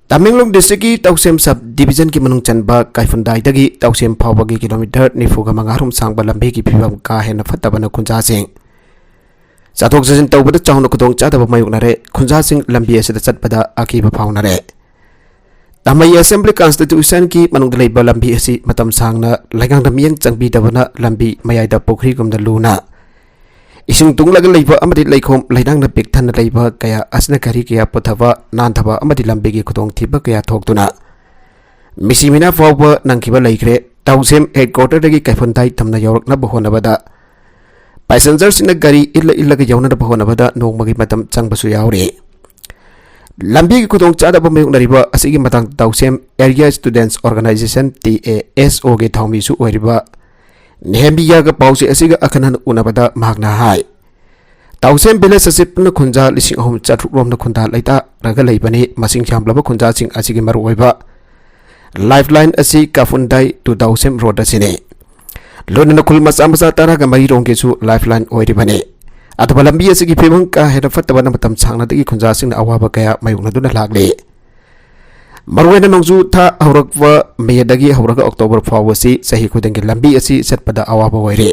ꯇꯃꯦꯡꯂꯣꯡ district ꯀꯤ ꯇꯧꯁꯦꯝ sub division ꯀꯤ ꯃꯅꯨꯡ ꯆꯟꯕ ꯀꯥꯏꯐꯨꯟꯗꯥꯏꯗꯒꯤ ꯇꯧꯁꯦꯝ ꯐꯥꯎꯕꯒꯤ kilometre ꯅꯤꯐꯨꯒ ꯃꯉꯥ ꯔꯣꯝ ꯁꯥꯡꯕ ꯂꯝꯕꯤꯒꯤ ꯐꯤꯕꯝ ꯀꯥ ꯍꯦꯟꯅ ꯐꯠꯇꯕꯅ ꯈꯨꯟꯖꯥꯁꯤꯡ ꯆꯠꯊꯣꯛ ꯆꯠꯁꯤꯟ ꯇꯧꯕꯗ ꯆꯥꯎꯅ ꯈꯨꯗꯣꯡꯆꯥꯗꯕ ꯃꯥꯌꯣꯛꯅꯔꯦ꯫ ꯈꯨꯟꯖꯥꯁꯤꯡ ꯂꯝꯕꯤ ꯑꯁꯤꯗ ꯆꯠꯄꯗ ꯑꯀꯤꯕ ꯐꯥꯎꯅꯔꯦ꯫ ꯇꯥꯃꯩ Assembly Constituency ꯒꯤ ꯃꯅꯨꯡꯗ ꯂꯩꯕ ꯂꯝꯕꯤ ꯑꯁꯤ ꯃꯇꯝ ꯁꯥꯡꯅ ꯂꯩꯉꯥꯛꯅ ꯃꯤꯠꯌꯦꯡ ꯆꯪꯕꯤꯗꯕꯅ ꯂꯝꯕꯤ ꯃꯌꯥꯏꯗ ꯄꯨꯈ꯭ꯔꯤꯒꯨꯝꯅ ꯂꯨꯅ ꯏꯁꯤꯡ ꯇꯨꯡꯂꯒ ꯂꯩꯕ ꯑꯃꯗꯤ ꯂꯩꯈꯣꯝ ꯂꯩꯅꯥꯡꯅ ꯄꯤꯛ ꯊꯟꯅ ꯂꯩꯕ ꯀꯌꯥ ꯑꯁꯤꯅ ꯒꯥꯔꯤ ꯀꯌꯥ ꯄꯨꯊꯕ, ꯅꯥꯟꯊꯕ ꯑꯃꯗꯤ ꯂꯝꯕꯤꯒꯤ ꯈꯨꯗꯣꯡꯊꯤꯕ ꯀꯌꯥ ꯊꯣꯛꯇꯨꯅ ꯃꯤꯁꯤ ꯃꯤꯅꯥ ꯐꯥꯎꯕ ꯅꯪꯈꯤꯕ ꯂꯩꯈ꯭ꯔꯦ꯫ ꯇꯧꯁꯦꯝ headquarter ꯗꯒꯤ ꯀꯩꯐꯨꯟꯗꯥꯏ ꯇꯝꯅ ꯌꯧꯔꯛꯅꯕ ꯍꯣꯠꯅꯕꯗ passenger ꯁꯤꯡꯅ ꯒꯥꯔꯤ ꯏꯜꯂ ꯏꯜꯂꯒ ꯌꯧꯅꯅꯕ ꯍꯣꯠꯅꯕꯗ ꯅꯣꯡꯃꯒꯤ ꯃꯇꯝ ꯆꯪꯕꯁꯨ ꯌꯥꯎꯔꯤ꯫ ꯂꯝꯕꯤꯒꯤ ꯈꯨꯗꯣꯡꯆꯥꯗꯕ ꯃꯥꯌꯣꯛꯅꯔꯤꯕ ꯑꯁꯤꯒꯤ ꯃꯇꯥꯡꯗ ꯇꯧꯁꯦꯝ Area Students Organisation, T A S ꯑꯣ ꯒꯤ ꯊꯧꯃꯤꯁꯨ ꯑꯣꯏꯔꯤꯕ ꯅꯦꯍꯦꯃꯤꯌꯥꯒ ꯄꯥꯎꯆꯦ ꯑꯁꯤꯒ ꯑꯈꯟꯅꯅ ꯎꯅꯕꯗ ꯃꯍꯥꯛꯅ ꯍꯥꯏ, ꯇꯧꯁꯦꯝ village ꯑꯁꯤ ꯄꯨꯟꯅ ꯈꯨꯟꯖꯥ ꯂꯤꯁꯤꯡ ꯑꯍꯨꯝ ꯆꯥꯇ꯭ꯔꯨꯛ ꯔꯣꯝꯅ ꯈꯨꯟꯗꯥ ꯂꯩꯇꯥꯔꯒ ꯂꯩꯕꯅꯤ꯫ ꯃꯁꯤꯡ ꯌꯥꯝꯂꯕ ꯈꯨꯟꯖꯥꯁꯤꯡ ꯑꯁꯤꯒꯤ ꯃꯔꯨꯑꯣꯏꯕ lifeline ꯑꯁꯤ ꯀꯥꯐꯨꯟꯗꯥꯏ to ꯇꯧꯁꯦꯝ road ꯑꯁꯤꯅꯤ꯫ ꯂꯣꯏꯅꯅ ꯈꯨꯜ ꯃꯆꯥ ꯃꯆꯥ ꯇꯔꯥꯒ ꯃꯔꯤ ꯔꯣꯝꯒꯤꯁꯨ lifeline ꯑꯣꯏꯔꯤꯕꯅꯤ꯫ ꯑꯗꯨꯕꯨ ꯂꯝꯕꯤ ꯑꯁꯤꯒꯤ ꯐꯤꯕꯝ ꯀꯥ ꯍꯦꯟꯅ ꯐꯠꯇꯕꯅ ꯃꯇꯝ ꯁꯥꯡꯅꯗꯒꯤ ꯈꯨꯟꯖꯥꯁꯤꯡꯅ ꯑꯋꯥꯕ ꯀꯌꯥ ꯃꯥꯌꯣꯛꯅꯗꯨꯅ ꯂꯥꯛꯂꯤ꯫ ꯃꯔꯨꯑꯣꯏꯅ ꯅꯣꯡꯖꯨ ꯊꯥ ꯍꯧꯔꯛꯄ ꯃꯦꯗꯒꯤ ꯍꯧꯔꯒ ꯑꯣꯛꯇꯣꯕꯔ ꯐꯥꯎꯕꯁꯤ ꯆꯍꯤ ꯈꯨꯗꯤꯡꯒꯤ ꯂꯝꯕꯤ ꯑꯁꯤ ꯆꯠꯄꯗ ꯑꯋꯥꯕ ꯑꯣꯏꯔꯤ꯫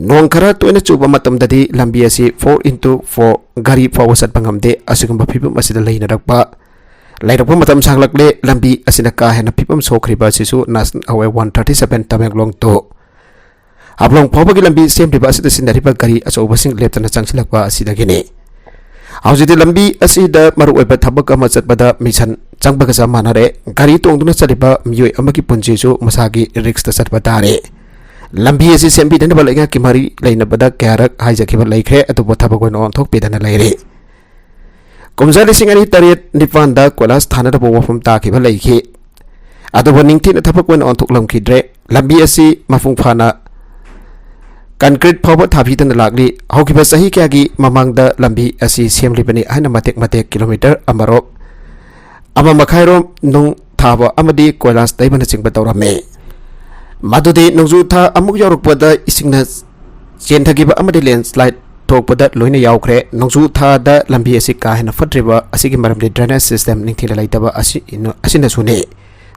ꯅꯣꯡ ꯈꯔ ꯇꯣꯏꯅ ꯆꯨꯕ ꯃꯇꯝꯗꯗꯤ ꯂꯝꯕꯤ ꯑꯁꯤ four into four ꯒꯥꯔꯤ ꯐꯥꯎꯕ ꯆꯠꯄ ꯉꯝꯗꯦ꯫ ꯑꯁꯤꯒꯨꯝꯕ ꯐꯤꯕꯝ ꯑꯁꯤꯗ ꯂꯩꯅꯔꯛꯄ ꯂꯩꯔꯛꯄ ꯃꯇꯝ ꯁꯥꯡꯂꯛꯂꯦ꯫ ꯂꯝꯕꯤ ꯑꯁꯤꯅ ꯀꯥ ꯍꯦꯟꯅ ꯐꯤꯕꯝ ꯁꯣꯛꯈ꯭ꯔꯤꯕ ꯑꯁꯤꯁꯨ National Highway one thirty seven Tamenglong to ꯍꯥꯐꯂꯣꯡ ꯐꯥꯎꯕꯒꯤ ꯂꯝꯕꯤ ꯁꯦꯝꯂꯤꯕ ꯑꯁꯤꯗ ꯁꯤꯖꯤꯟꯅꯔꯤꯕ ꯒꯥꯔꯤ ꯑꯆꯧꯕꯁꯤꯡ ꯂꯦꯞꯇꯅ ꯆꯪꯁꯤꯜꯂꯛꯄ ꯑꯁꯤꯗꯒꯤꯅꯤ꯫ ꯍꯧꯖꯤꯛꯇꯤ ꯂꯝꯕꯤ ꯑꯁꯤꯗ ꯃꯔꯨꯑꯣꯏꯕ ꯊꯕꯛ ꯑꯃ ꯆꯠꯄꯗ ꯃꯤꯁꯟ ꯆꯪꯕꯒ ꯆꯞ ꯃꯥꯟꯅꯔꯦ꯫ ꯒꯥꯔꯤ ꯇꯣꯡꯗꯨꯅ ꯆꯠꯂꯤꯕ ꯃꯤꯑꯣꯏ ꯑꯃꯒꯤ ꯄꯨꯟꯁꯤꯁꯨ ꯃꯁꯥꯒꯤ risk ꯇ ꯆꯠꯄ ꯇꯥꯔꯦ꯫ ꯂꯝꯕꯤ ꯑꯁꯤ ꯁꯦꯝꯕꯤꯗꯅꯕ ꯂꯩꯉꯥꯛꯀꯤ ꯃꯔꯤ ꯂꯩꯅꯕꯗ ꯀꯌꯥꯔꯛ ꯍꯥꯏꯖꯈꯤꯕ ꯂꯩꯈ꯭ꯔꯦ, ꯑꯗꯨꯕꯨ ꯊꯕꯛ ꯑꯣꯏꯅ ꯑꯣꯟꯊꯣꯛꯄꯤꯗꯅ ꯂꯩꯔꯦ꯫ ꯀꯨꯝꯖꯥ ꯂꯤꯁꯤꯡ ꯑꯅꯤ ꯇꯔꯦꯠ ꯅꯤꯄꯥꯟꯗ ꯀꯣꯏꯂꯥꯁ ꯊꯥꯅꯗꯕ ꯋꯥꯐꯝ ꯇꯥꯈꯤꯕ ꯂꯩꯈꯤ꯫ ꯑꯗꯨꯕꯨ ꯅꯤꯡꯊꯤꯅ ꯊꯕꯛ ꯑꯣꯏꯅ ꯑꯣꯟꯊꯣꯛꯂꯝꯈꯤꯗ꯭ꯔꯦ꯫ ꯂꯝꯕꯤ ꯑꯁꯤ ꯃꯄꯨꯡ ꯐꯥꯅ concrete ꯐꯥꯎꯕ ꯊꯥꯕꯤꯗꯅ ꯂꯥꯛꯂꯤ꯫ ꯍꯧꯈꯤꯕ ꯆꯍꯤ ꯀꯌꯥꯒꯤ ꯃꯃꯥꯡꯗ ꯂꯝꯕꯤ ꯑꯁꯤ ꯁꯦꯝꯂꯤꯕꯅꯤ ꯍꯥꯏꯅ ꯃꯇꯦꯛ ꯃꯇꯦꯛ kilometre ꯑꯃꯔꯣꯝ ꯑꯃ ꯃꯈꯥꯏꯔꯣꯝ ꯅꯨꯡ ꯊꯥꯕ ꯑꯃꯗꯤ ꯀꯣꯏꯂꯥꯁ ꯇꯩꯕꯅꯆꯤꯡꯕ ꯇꯧꯔꯝꯃꯤ꯫ ꯃꯗꯨꯗꯤ ꯅꯣꯡꯖꯨ ꯊꯥ ꯑꯃꯨꯛ ꯌꯧꯔꯛꯄꯗ ꯏꯁꯤꯡꯅ ꯆꯦꯟꯊꯈꯤꯕ ꯑꯃꯗꯤ landslide ꯊꯣꯛꯄꯗ ꯂꯣꯏꯅ ꯌꯥꯎꯈ꯭ꯔꯦ꯫ ꯅꯣꯡꯖꯨ ꯊꯥꯗ ꯂꯝꯕꯤ ꯑꯁꯤ ꯀꯥ ꯍꯦꯟꯅ ꯐꯠꯇ꯭ꯔꯤꯕ ꯑꯁꯤꯒꯤ ꯃꯔꯝꯗꯤ drainage system ꯅꯤꯡꯊꯤꯅ ꯂꯩꯇꯕ ꯑꯁꯤ-, ꯑꯁꯤꯅꯁꯨꯅꯤ꯫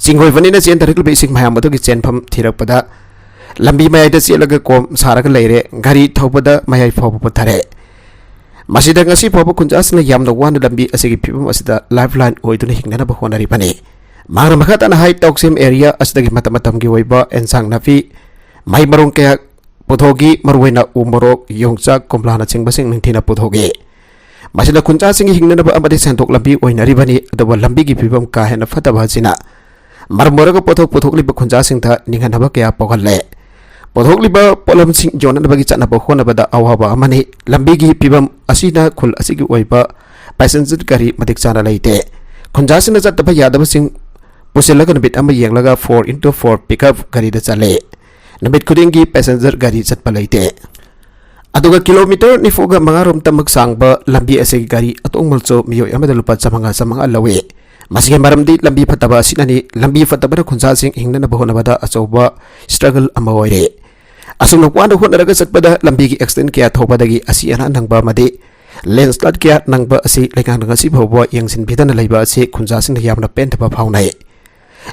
ꯆꯤꯡ ꯑꯣꯏꯕꯅꯤꯅ ꯆꯦꯟꯊꯔꯛꯂꯤꯕ ꯏꯁꯤꯡ ꯃꯌꯥꯝ ꯑꯗꯨꯒꯤ ꯆꯦꯟꯐꯝ ꯊꯤꯔꯛꯄꯗ ꯂꯝꯕꯤ ꯃꯌꯥꯏꯗ ꯆꯦꯜꯂꯒ ꯀꯣꯝ ꯁꯥꯔꯒ ꯂꯩꯔꯦ꯫ ꯒꯥꯔꯤ ꯊꯧꯕꯗ ꯃꯌꯥꯏ ꯐꯥꯎꯕ ꯄꯨꯊꯔꯦ꯫ ꯃꯁꯤꯗ ꯉꯁꯤ ꯐꯥꯎꯕ ꯈꯨꯟꯖꯥꯁꯤꯡꯅ ꯌꯥꯝꯅ ꯋꯥꯅ ꯂꯝꯕꯤ ꯑꯁꯤꯒꯤ ꯐꯤꯕꯝ ꯑꯁꯤꯗ lifeline ꯑꯣꯏꯗꯨꯅ ꯍꯤꯡꯅꯅꯕ ꯍꯣꯠꯅꯔꯤꯕꯅꯤ꯫ ꯃꯍꯥꯛꯅ ꯃꯈꯥ ꯇꯥꯅ ꯍꯥꯏ, ꯇꯧꯁꯦꯝ area ꯑꯁꯤꯗꯒꯤ ꯃꯇꯝ ꯃꯇꯝꯒꯤ ꯑꯣꯏꯕ ꯑꯦꯟꯁꯥꯡ ꯅꯥꯄꯤ, ꯃꯍꯩ ꯃꯔꯣꯡ ꯀꯌꯥ ꯄꯨꯊꯣꯛꯏ, ꯃꯔꯨꯑꯣꯏꯅ ꯎ ꯃꯣꯔꯣꯛ, ꯌꯣꯡꯆꯥꯛ, ꯀꯣꯝꯂꯥꯅꯆꯤꯡꯕꯁꯤꯡ ꯅꯤꯡꯊꯤꯅ ꯄꯨꯊꯣꯛꯏ꯫ ꯃꯁꯤꯅ ꯈꯨꯟꯖꯥꯁꯤꯡꯒꯤ ꯍꯤꯡꯅꯅꯕ ꯑꯃꯗꯤ ꯁꯦꯟꯊꯣꯛ ꯂꯝꯕꯤ ꯑꯣꯏꯅꯔꯤꯕꯅꯤ, ꯑꯗꯨꯕꯨ ꯂꯝꯕꯤꯒꯤ ꯐꯤꯕꯝ ꯀꯥ ꯍꯦꯟꯅ ꯐꯠꯇꯕ ꯑꯁꯤꯅ ꯃꯔꯝ ꯑꯣꯏꯔꯒ ꯄꯣꯠꯊꯣꯛ ꯄꯨꯊꯣꯛꯂꯤꯕ ꯈꯨꯟꯖꯥꯁꯤꯡꯗ ꯅꯤꯡꯍꯟꯅꯕ ꯀꯌꯥ ꯄꯣꯛꯍꯜꯂꯦ꯫ ꯄꯨꯊꯣꯛꯂꯤꯕ ꯄꯣꯠꯂꯝꯁꯤꯡ ꯌꯣꯟꯅꯅꯕꯒꯤ ꯆꯠꯅꯕ ꯍꯣꯠꯅꯕꯗ ꯑꯋꯥꯕ ꯑꯃꯅꯤ꯫ ꯂꯝꯕꯤꯒꯤ ꯐꯤꯕꯝ ꯑꯁꯤꯅ ꯈꯨꯜ ꯑꯁꯤꯒꯤ ꯑꯣꯏꯕ passenger ꯒꯥꯔꯤ ꯃꯇꯤꯛ ꯆꯥꯅ ꯂꯩꯇꯦ꯫ ꯈꯨꯟꯖꯥꯁꯤꯡꯅ ꯆꯠꯇꯕ ꯌꯥꯗꯕꯁꯤꯡ ꯄꯨꯁꯤꯜꯂꯒ ꯅꯨꯃꯤꯠ ꯑꯃ ꯌꯦꯡꯂꯒ four into four pickup ꯒꯥꯔꯤꯗ ꯆꯠꯂꯦ꯫ ꯅꯨꯃꯤꯠ ꯈꯨꯗꯤꯡꯒꯤ passenger ꯒꯥꯔꯤ ꯆꯠꯄ ꯂꯩꯇꯦ꯫ ꯑꯗꯨꯒ ꯀꯤꯂꯣꯃꯤꯇꯔ ꯅꯤꯐꯨꯒ ꯃꯉꯥ ꯔꯣꯝꯇꯃꯛ ꯁꯥꯡꯕ ꯂꯝꯕꯤ ꯑꯁꯤꯒꯤ ꯒꯥꯔꯤ ꯑꯇꯣꯡꯕꯁꯨ ꯃꯤꯑꯣꯏ ꯑꯃꯗ ꯂꯨꯄꯥ ꯆꯥꯃꯉꯥ, ꯆꯥꯃꯉꯥ ꯂꯧꯏ꯫ ꯃꯁꯤꯒꯤ ꯃꯔꯝꯗꯤ ꯂꯝꯕꯤ ꯐꯠꯇꯕ ꯑꯁꯤꯅꯅꯤ꯫ ꯂꯝꯕꯤ ꯐꯠꯇꯕꯅ ꯈꯨꯟꯖꯥꯁꯤꯡ ꯍꯤꯡꯅꯅꯕ ꯍꯣꯠꯅꯕꯗ ꯑꯆꯧꯕ struggle ꯑꯃ ꯑꯣꯏꯔꯦ꯫ ꯑꯁꯨꯝꯅ ꯋꯥꯅ ꯍꯣꯠꯅꯔꯒ ꯆꯠꯄꯗ ꯂꯝꯕꯤꯒꯤ accident ꯀꯌꯥ ꯊꯣꯛꯄꯗꯒꯤ ꯑꯁꯤ ꯑꯅꯥ ꯅꯪꯕ ꯑꯃꯗꯤ landslide ꯀꯌꯥ ꯅꯪꯕ ꯑꯁꯤ ꯂꯩꯉꯥꯛꯅ ꯉꯁꯤ ꯐꯥꯎꯕ ꯌꯦꯡꯁꯤꯟꯕꯤꯗꯅ ꯂꯩꯕ ꯑꯁꯤ ꯈꯨꯟꯖꯥꯁꯤꯡꯅ ꯌꯥꯝꯅ ꯄꯦꯟꯗꯕ ꯐꯥꯎꯅꯩ꯫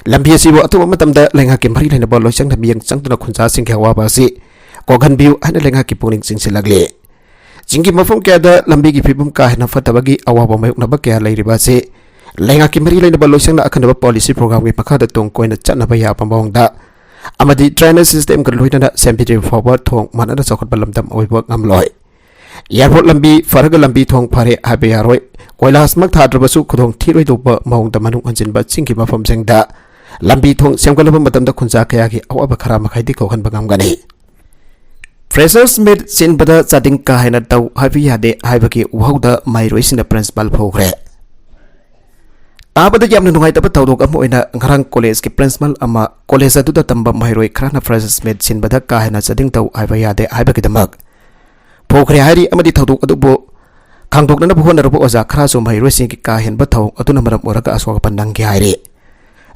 ꯂꯝꯕꯤ ꯑꯁꯤꯕꯨ ꯑꯊꯨꯕ ꯃꯇꯝꯗ ꯂꯩꯉꯥꯛꯀꯤ ꯃꯔꯤ ꯂꯩꯅꯕ ꯂꯣꯏꯁꯪꯅ ꯃꯤꯠꯌꯦꯡ ꯆꯪꯗꯨꯅ ꯈꯨꯟꯖꯥꯁꯤꯡꯒꯤ ꯑꯋꯥꯕ ꯑꯁꯤ ꯀꯣꯛꯍꯟꯕꯤꯌꯨ ꯍꯥꯏꯅ ꯂꯩꯉꯥꯛꯀꯤ ꯄꯨꯛꯅꯤꯡ ꯆꯤꯡꯁꯤꯜꯂꯛꯂꯤ꯫ ꯆꯤꯡꯒꯤ ꯃꯐꯝ ꯀꯌꯥꯗ ꯂꯝꯕꯤꯒꯤ ꯐꯤꯕꯝ ꯀꯥ ꯍꯦꯟꯅ ꯐꯠꯇꯕꯒꯤ ꯑꯋꯥꯕ ꯃꯥꯌꯣꯛꯅꯕ ꯀꯌꯥ ꯂꯩꯔꯤꯕ ꯑꯁꯤ ꯂꯩꯉꯥꯛꯀꯤ ꯃꯔꯤ ꯂꯩꯅꯕ ꯂꯣꯏꯁꯪꯅ ꯑꯈꯟꯅꯕ policy program ꯒꯤ ꯃꯈꯥꯗ ꯇꯨꯡ ꯀꯣꯏꯅ ꯆꯠꯅꯕ ꯌꯥꯕ ꯃꯑꯣꯡꯗ ꯑꯃꯗꯤ drainage system ꯒ ꯂꯣꯏꯅꯅ ꯁꯦꯝꯕꯤꯗ꯭ꯔꯤꯕ ꯐꯥꯎꯕ ꯊꯣꯡ ꯃꯥꯟꯅꯅ ꯆꯥꯎꯈꯠꯄ ꯂꯝꯗꯝ ꯑꯣꯏꯕ ꯉꯝꯂꯣꯏ꯫ Airport ꯂꯝꯕꯤ ꯐꯔꯒ ꯂꯝꯕꯤ ꯊꯣꯡ ꯐꯔꯦ ꯍꯥꯏꯕ ꯌꯥꯔꯣꯏ꯫ ꯀꯣꯏꯂꯥꯁꯃꯛ ꯊꯥꯗ꯭ꯔꯕꯁꯨ ꯈꯨꯗꯣꯡ ꯊꯤꯔꯣꯏꯗꯧꯕ ꯃꯑꯣꯡꯗ ꯃꯅꯨꯡ ꯍꯟꯖꯤꯟꯕ ꯆꯤꯡꯒꯤ ꯃꯐꯝꯁꯤꯡꯗ ꯂꯝꯕꯤ ꯊꯣꯡ ꯁꯦꯝꯒꯠꯂꯕ ꯃꯇꯝꯗ ꯈꯨꯟꯖꯥ ꯀꯌꯥꯒꯤ ꯑꯋꯥꯕ ꯈꯔ ꯃꯈꯩꯗꯤ ꯀꯣꯛꯍꯟꯕ ꯉꯝꯒꯅꯤ꯫ Freshers meet ꯁꯤꯟꯕꯗ ꯆꯥꯗꯤꯡ ꯀꯥ ꯍꯦꯟꯅ ꯇꯧ ꯍꯥꯏꯕ ꯌꯥꯗꯦ ꯍꯥꯏꯕꯒꯤ ꯋꯥꯍꯧꯗ ꯃꯍꯩꯔꯣꯏꯁꯤꯡꯅ principal ꯐꯨꯈ꯭ꯔꯦ꯫ ꯇꯥꯕꯗ ꯌꯥꯝꯅ ꯅꯨꯡꯉꯥꯏꯇꯕ ꯊꯧꯗꯣꯛ ꯑꯃ ꯑꯣꯏꯅ ꯉꯔꯥꯡ college ꯀꯤ principal ꯑꯃ college ꯑꯗꯨꯗ ꯇꯝꯕ ꯃꯍꯩꯔꯣꯏ ꯈꯔꯅ Freshers meet ꯁꯤꯟꯕꯗ ꯀꯥ ꯍꯦꯟꯅ ꯆꯥꯗꯤꯡ ꯇꯧ ꯍꯥꯏꯕ ꯌꯥꯗꯦ ꯍꯥꯏꯕꯒꯤꯗꯃꯛ ꯐꯨꯈ꯭ꯔꯦ ꯍꯥꯏꯔꯤ꯫ ꯑꯃꯗꯤ ꯊꯧꯗꯣꯛ ꯑꯗꯨꯕꯨ ꯈꯥꯡꯗꯣꯛꯅꯅꯕ ꯍꯣꯠꯅꯔꯨꯕ ꯑꯣꯖꯥ ꯈꯔꯁꯨ ꯃꯍꯩꯔꯣꯏꯁꯤꯡꯒꯤ ꯀꯥ ꯍꯦꯟꯕ ꯊꯧꯑꯣꯡ ꯑꯗꯨꯅ ꯃꯔꯝ ꯑꯣꯏꯔꯒ ꯑꯁꯣꯛ ꯑꯄꯟ ꯅꯪꯈꯤ ꯍꯥꯏꯔꯤ꯫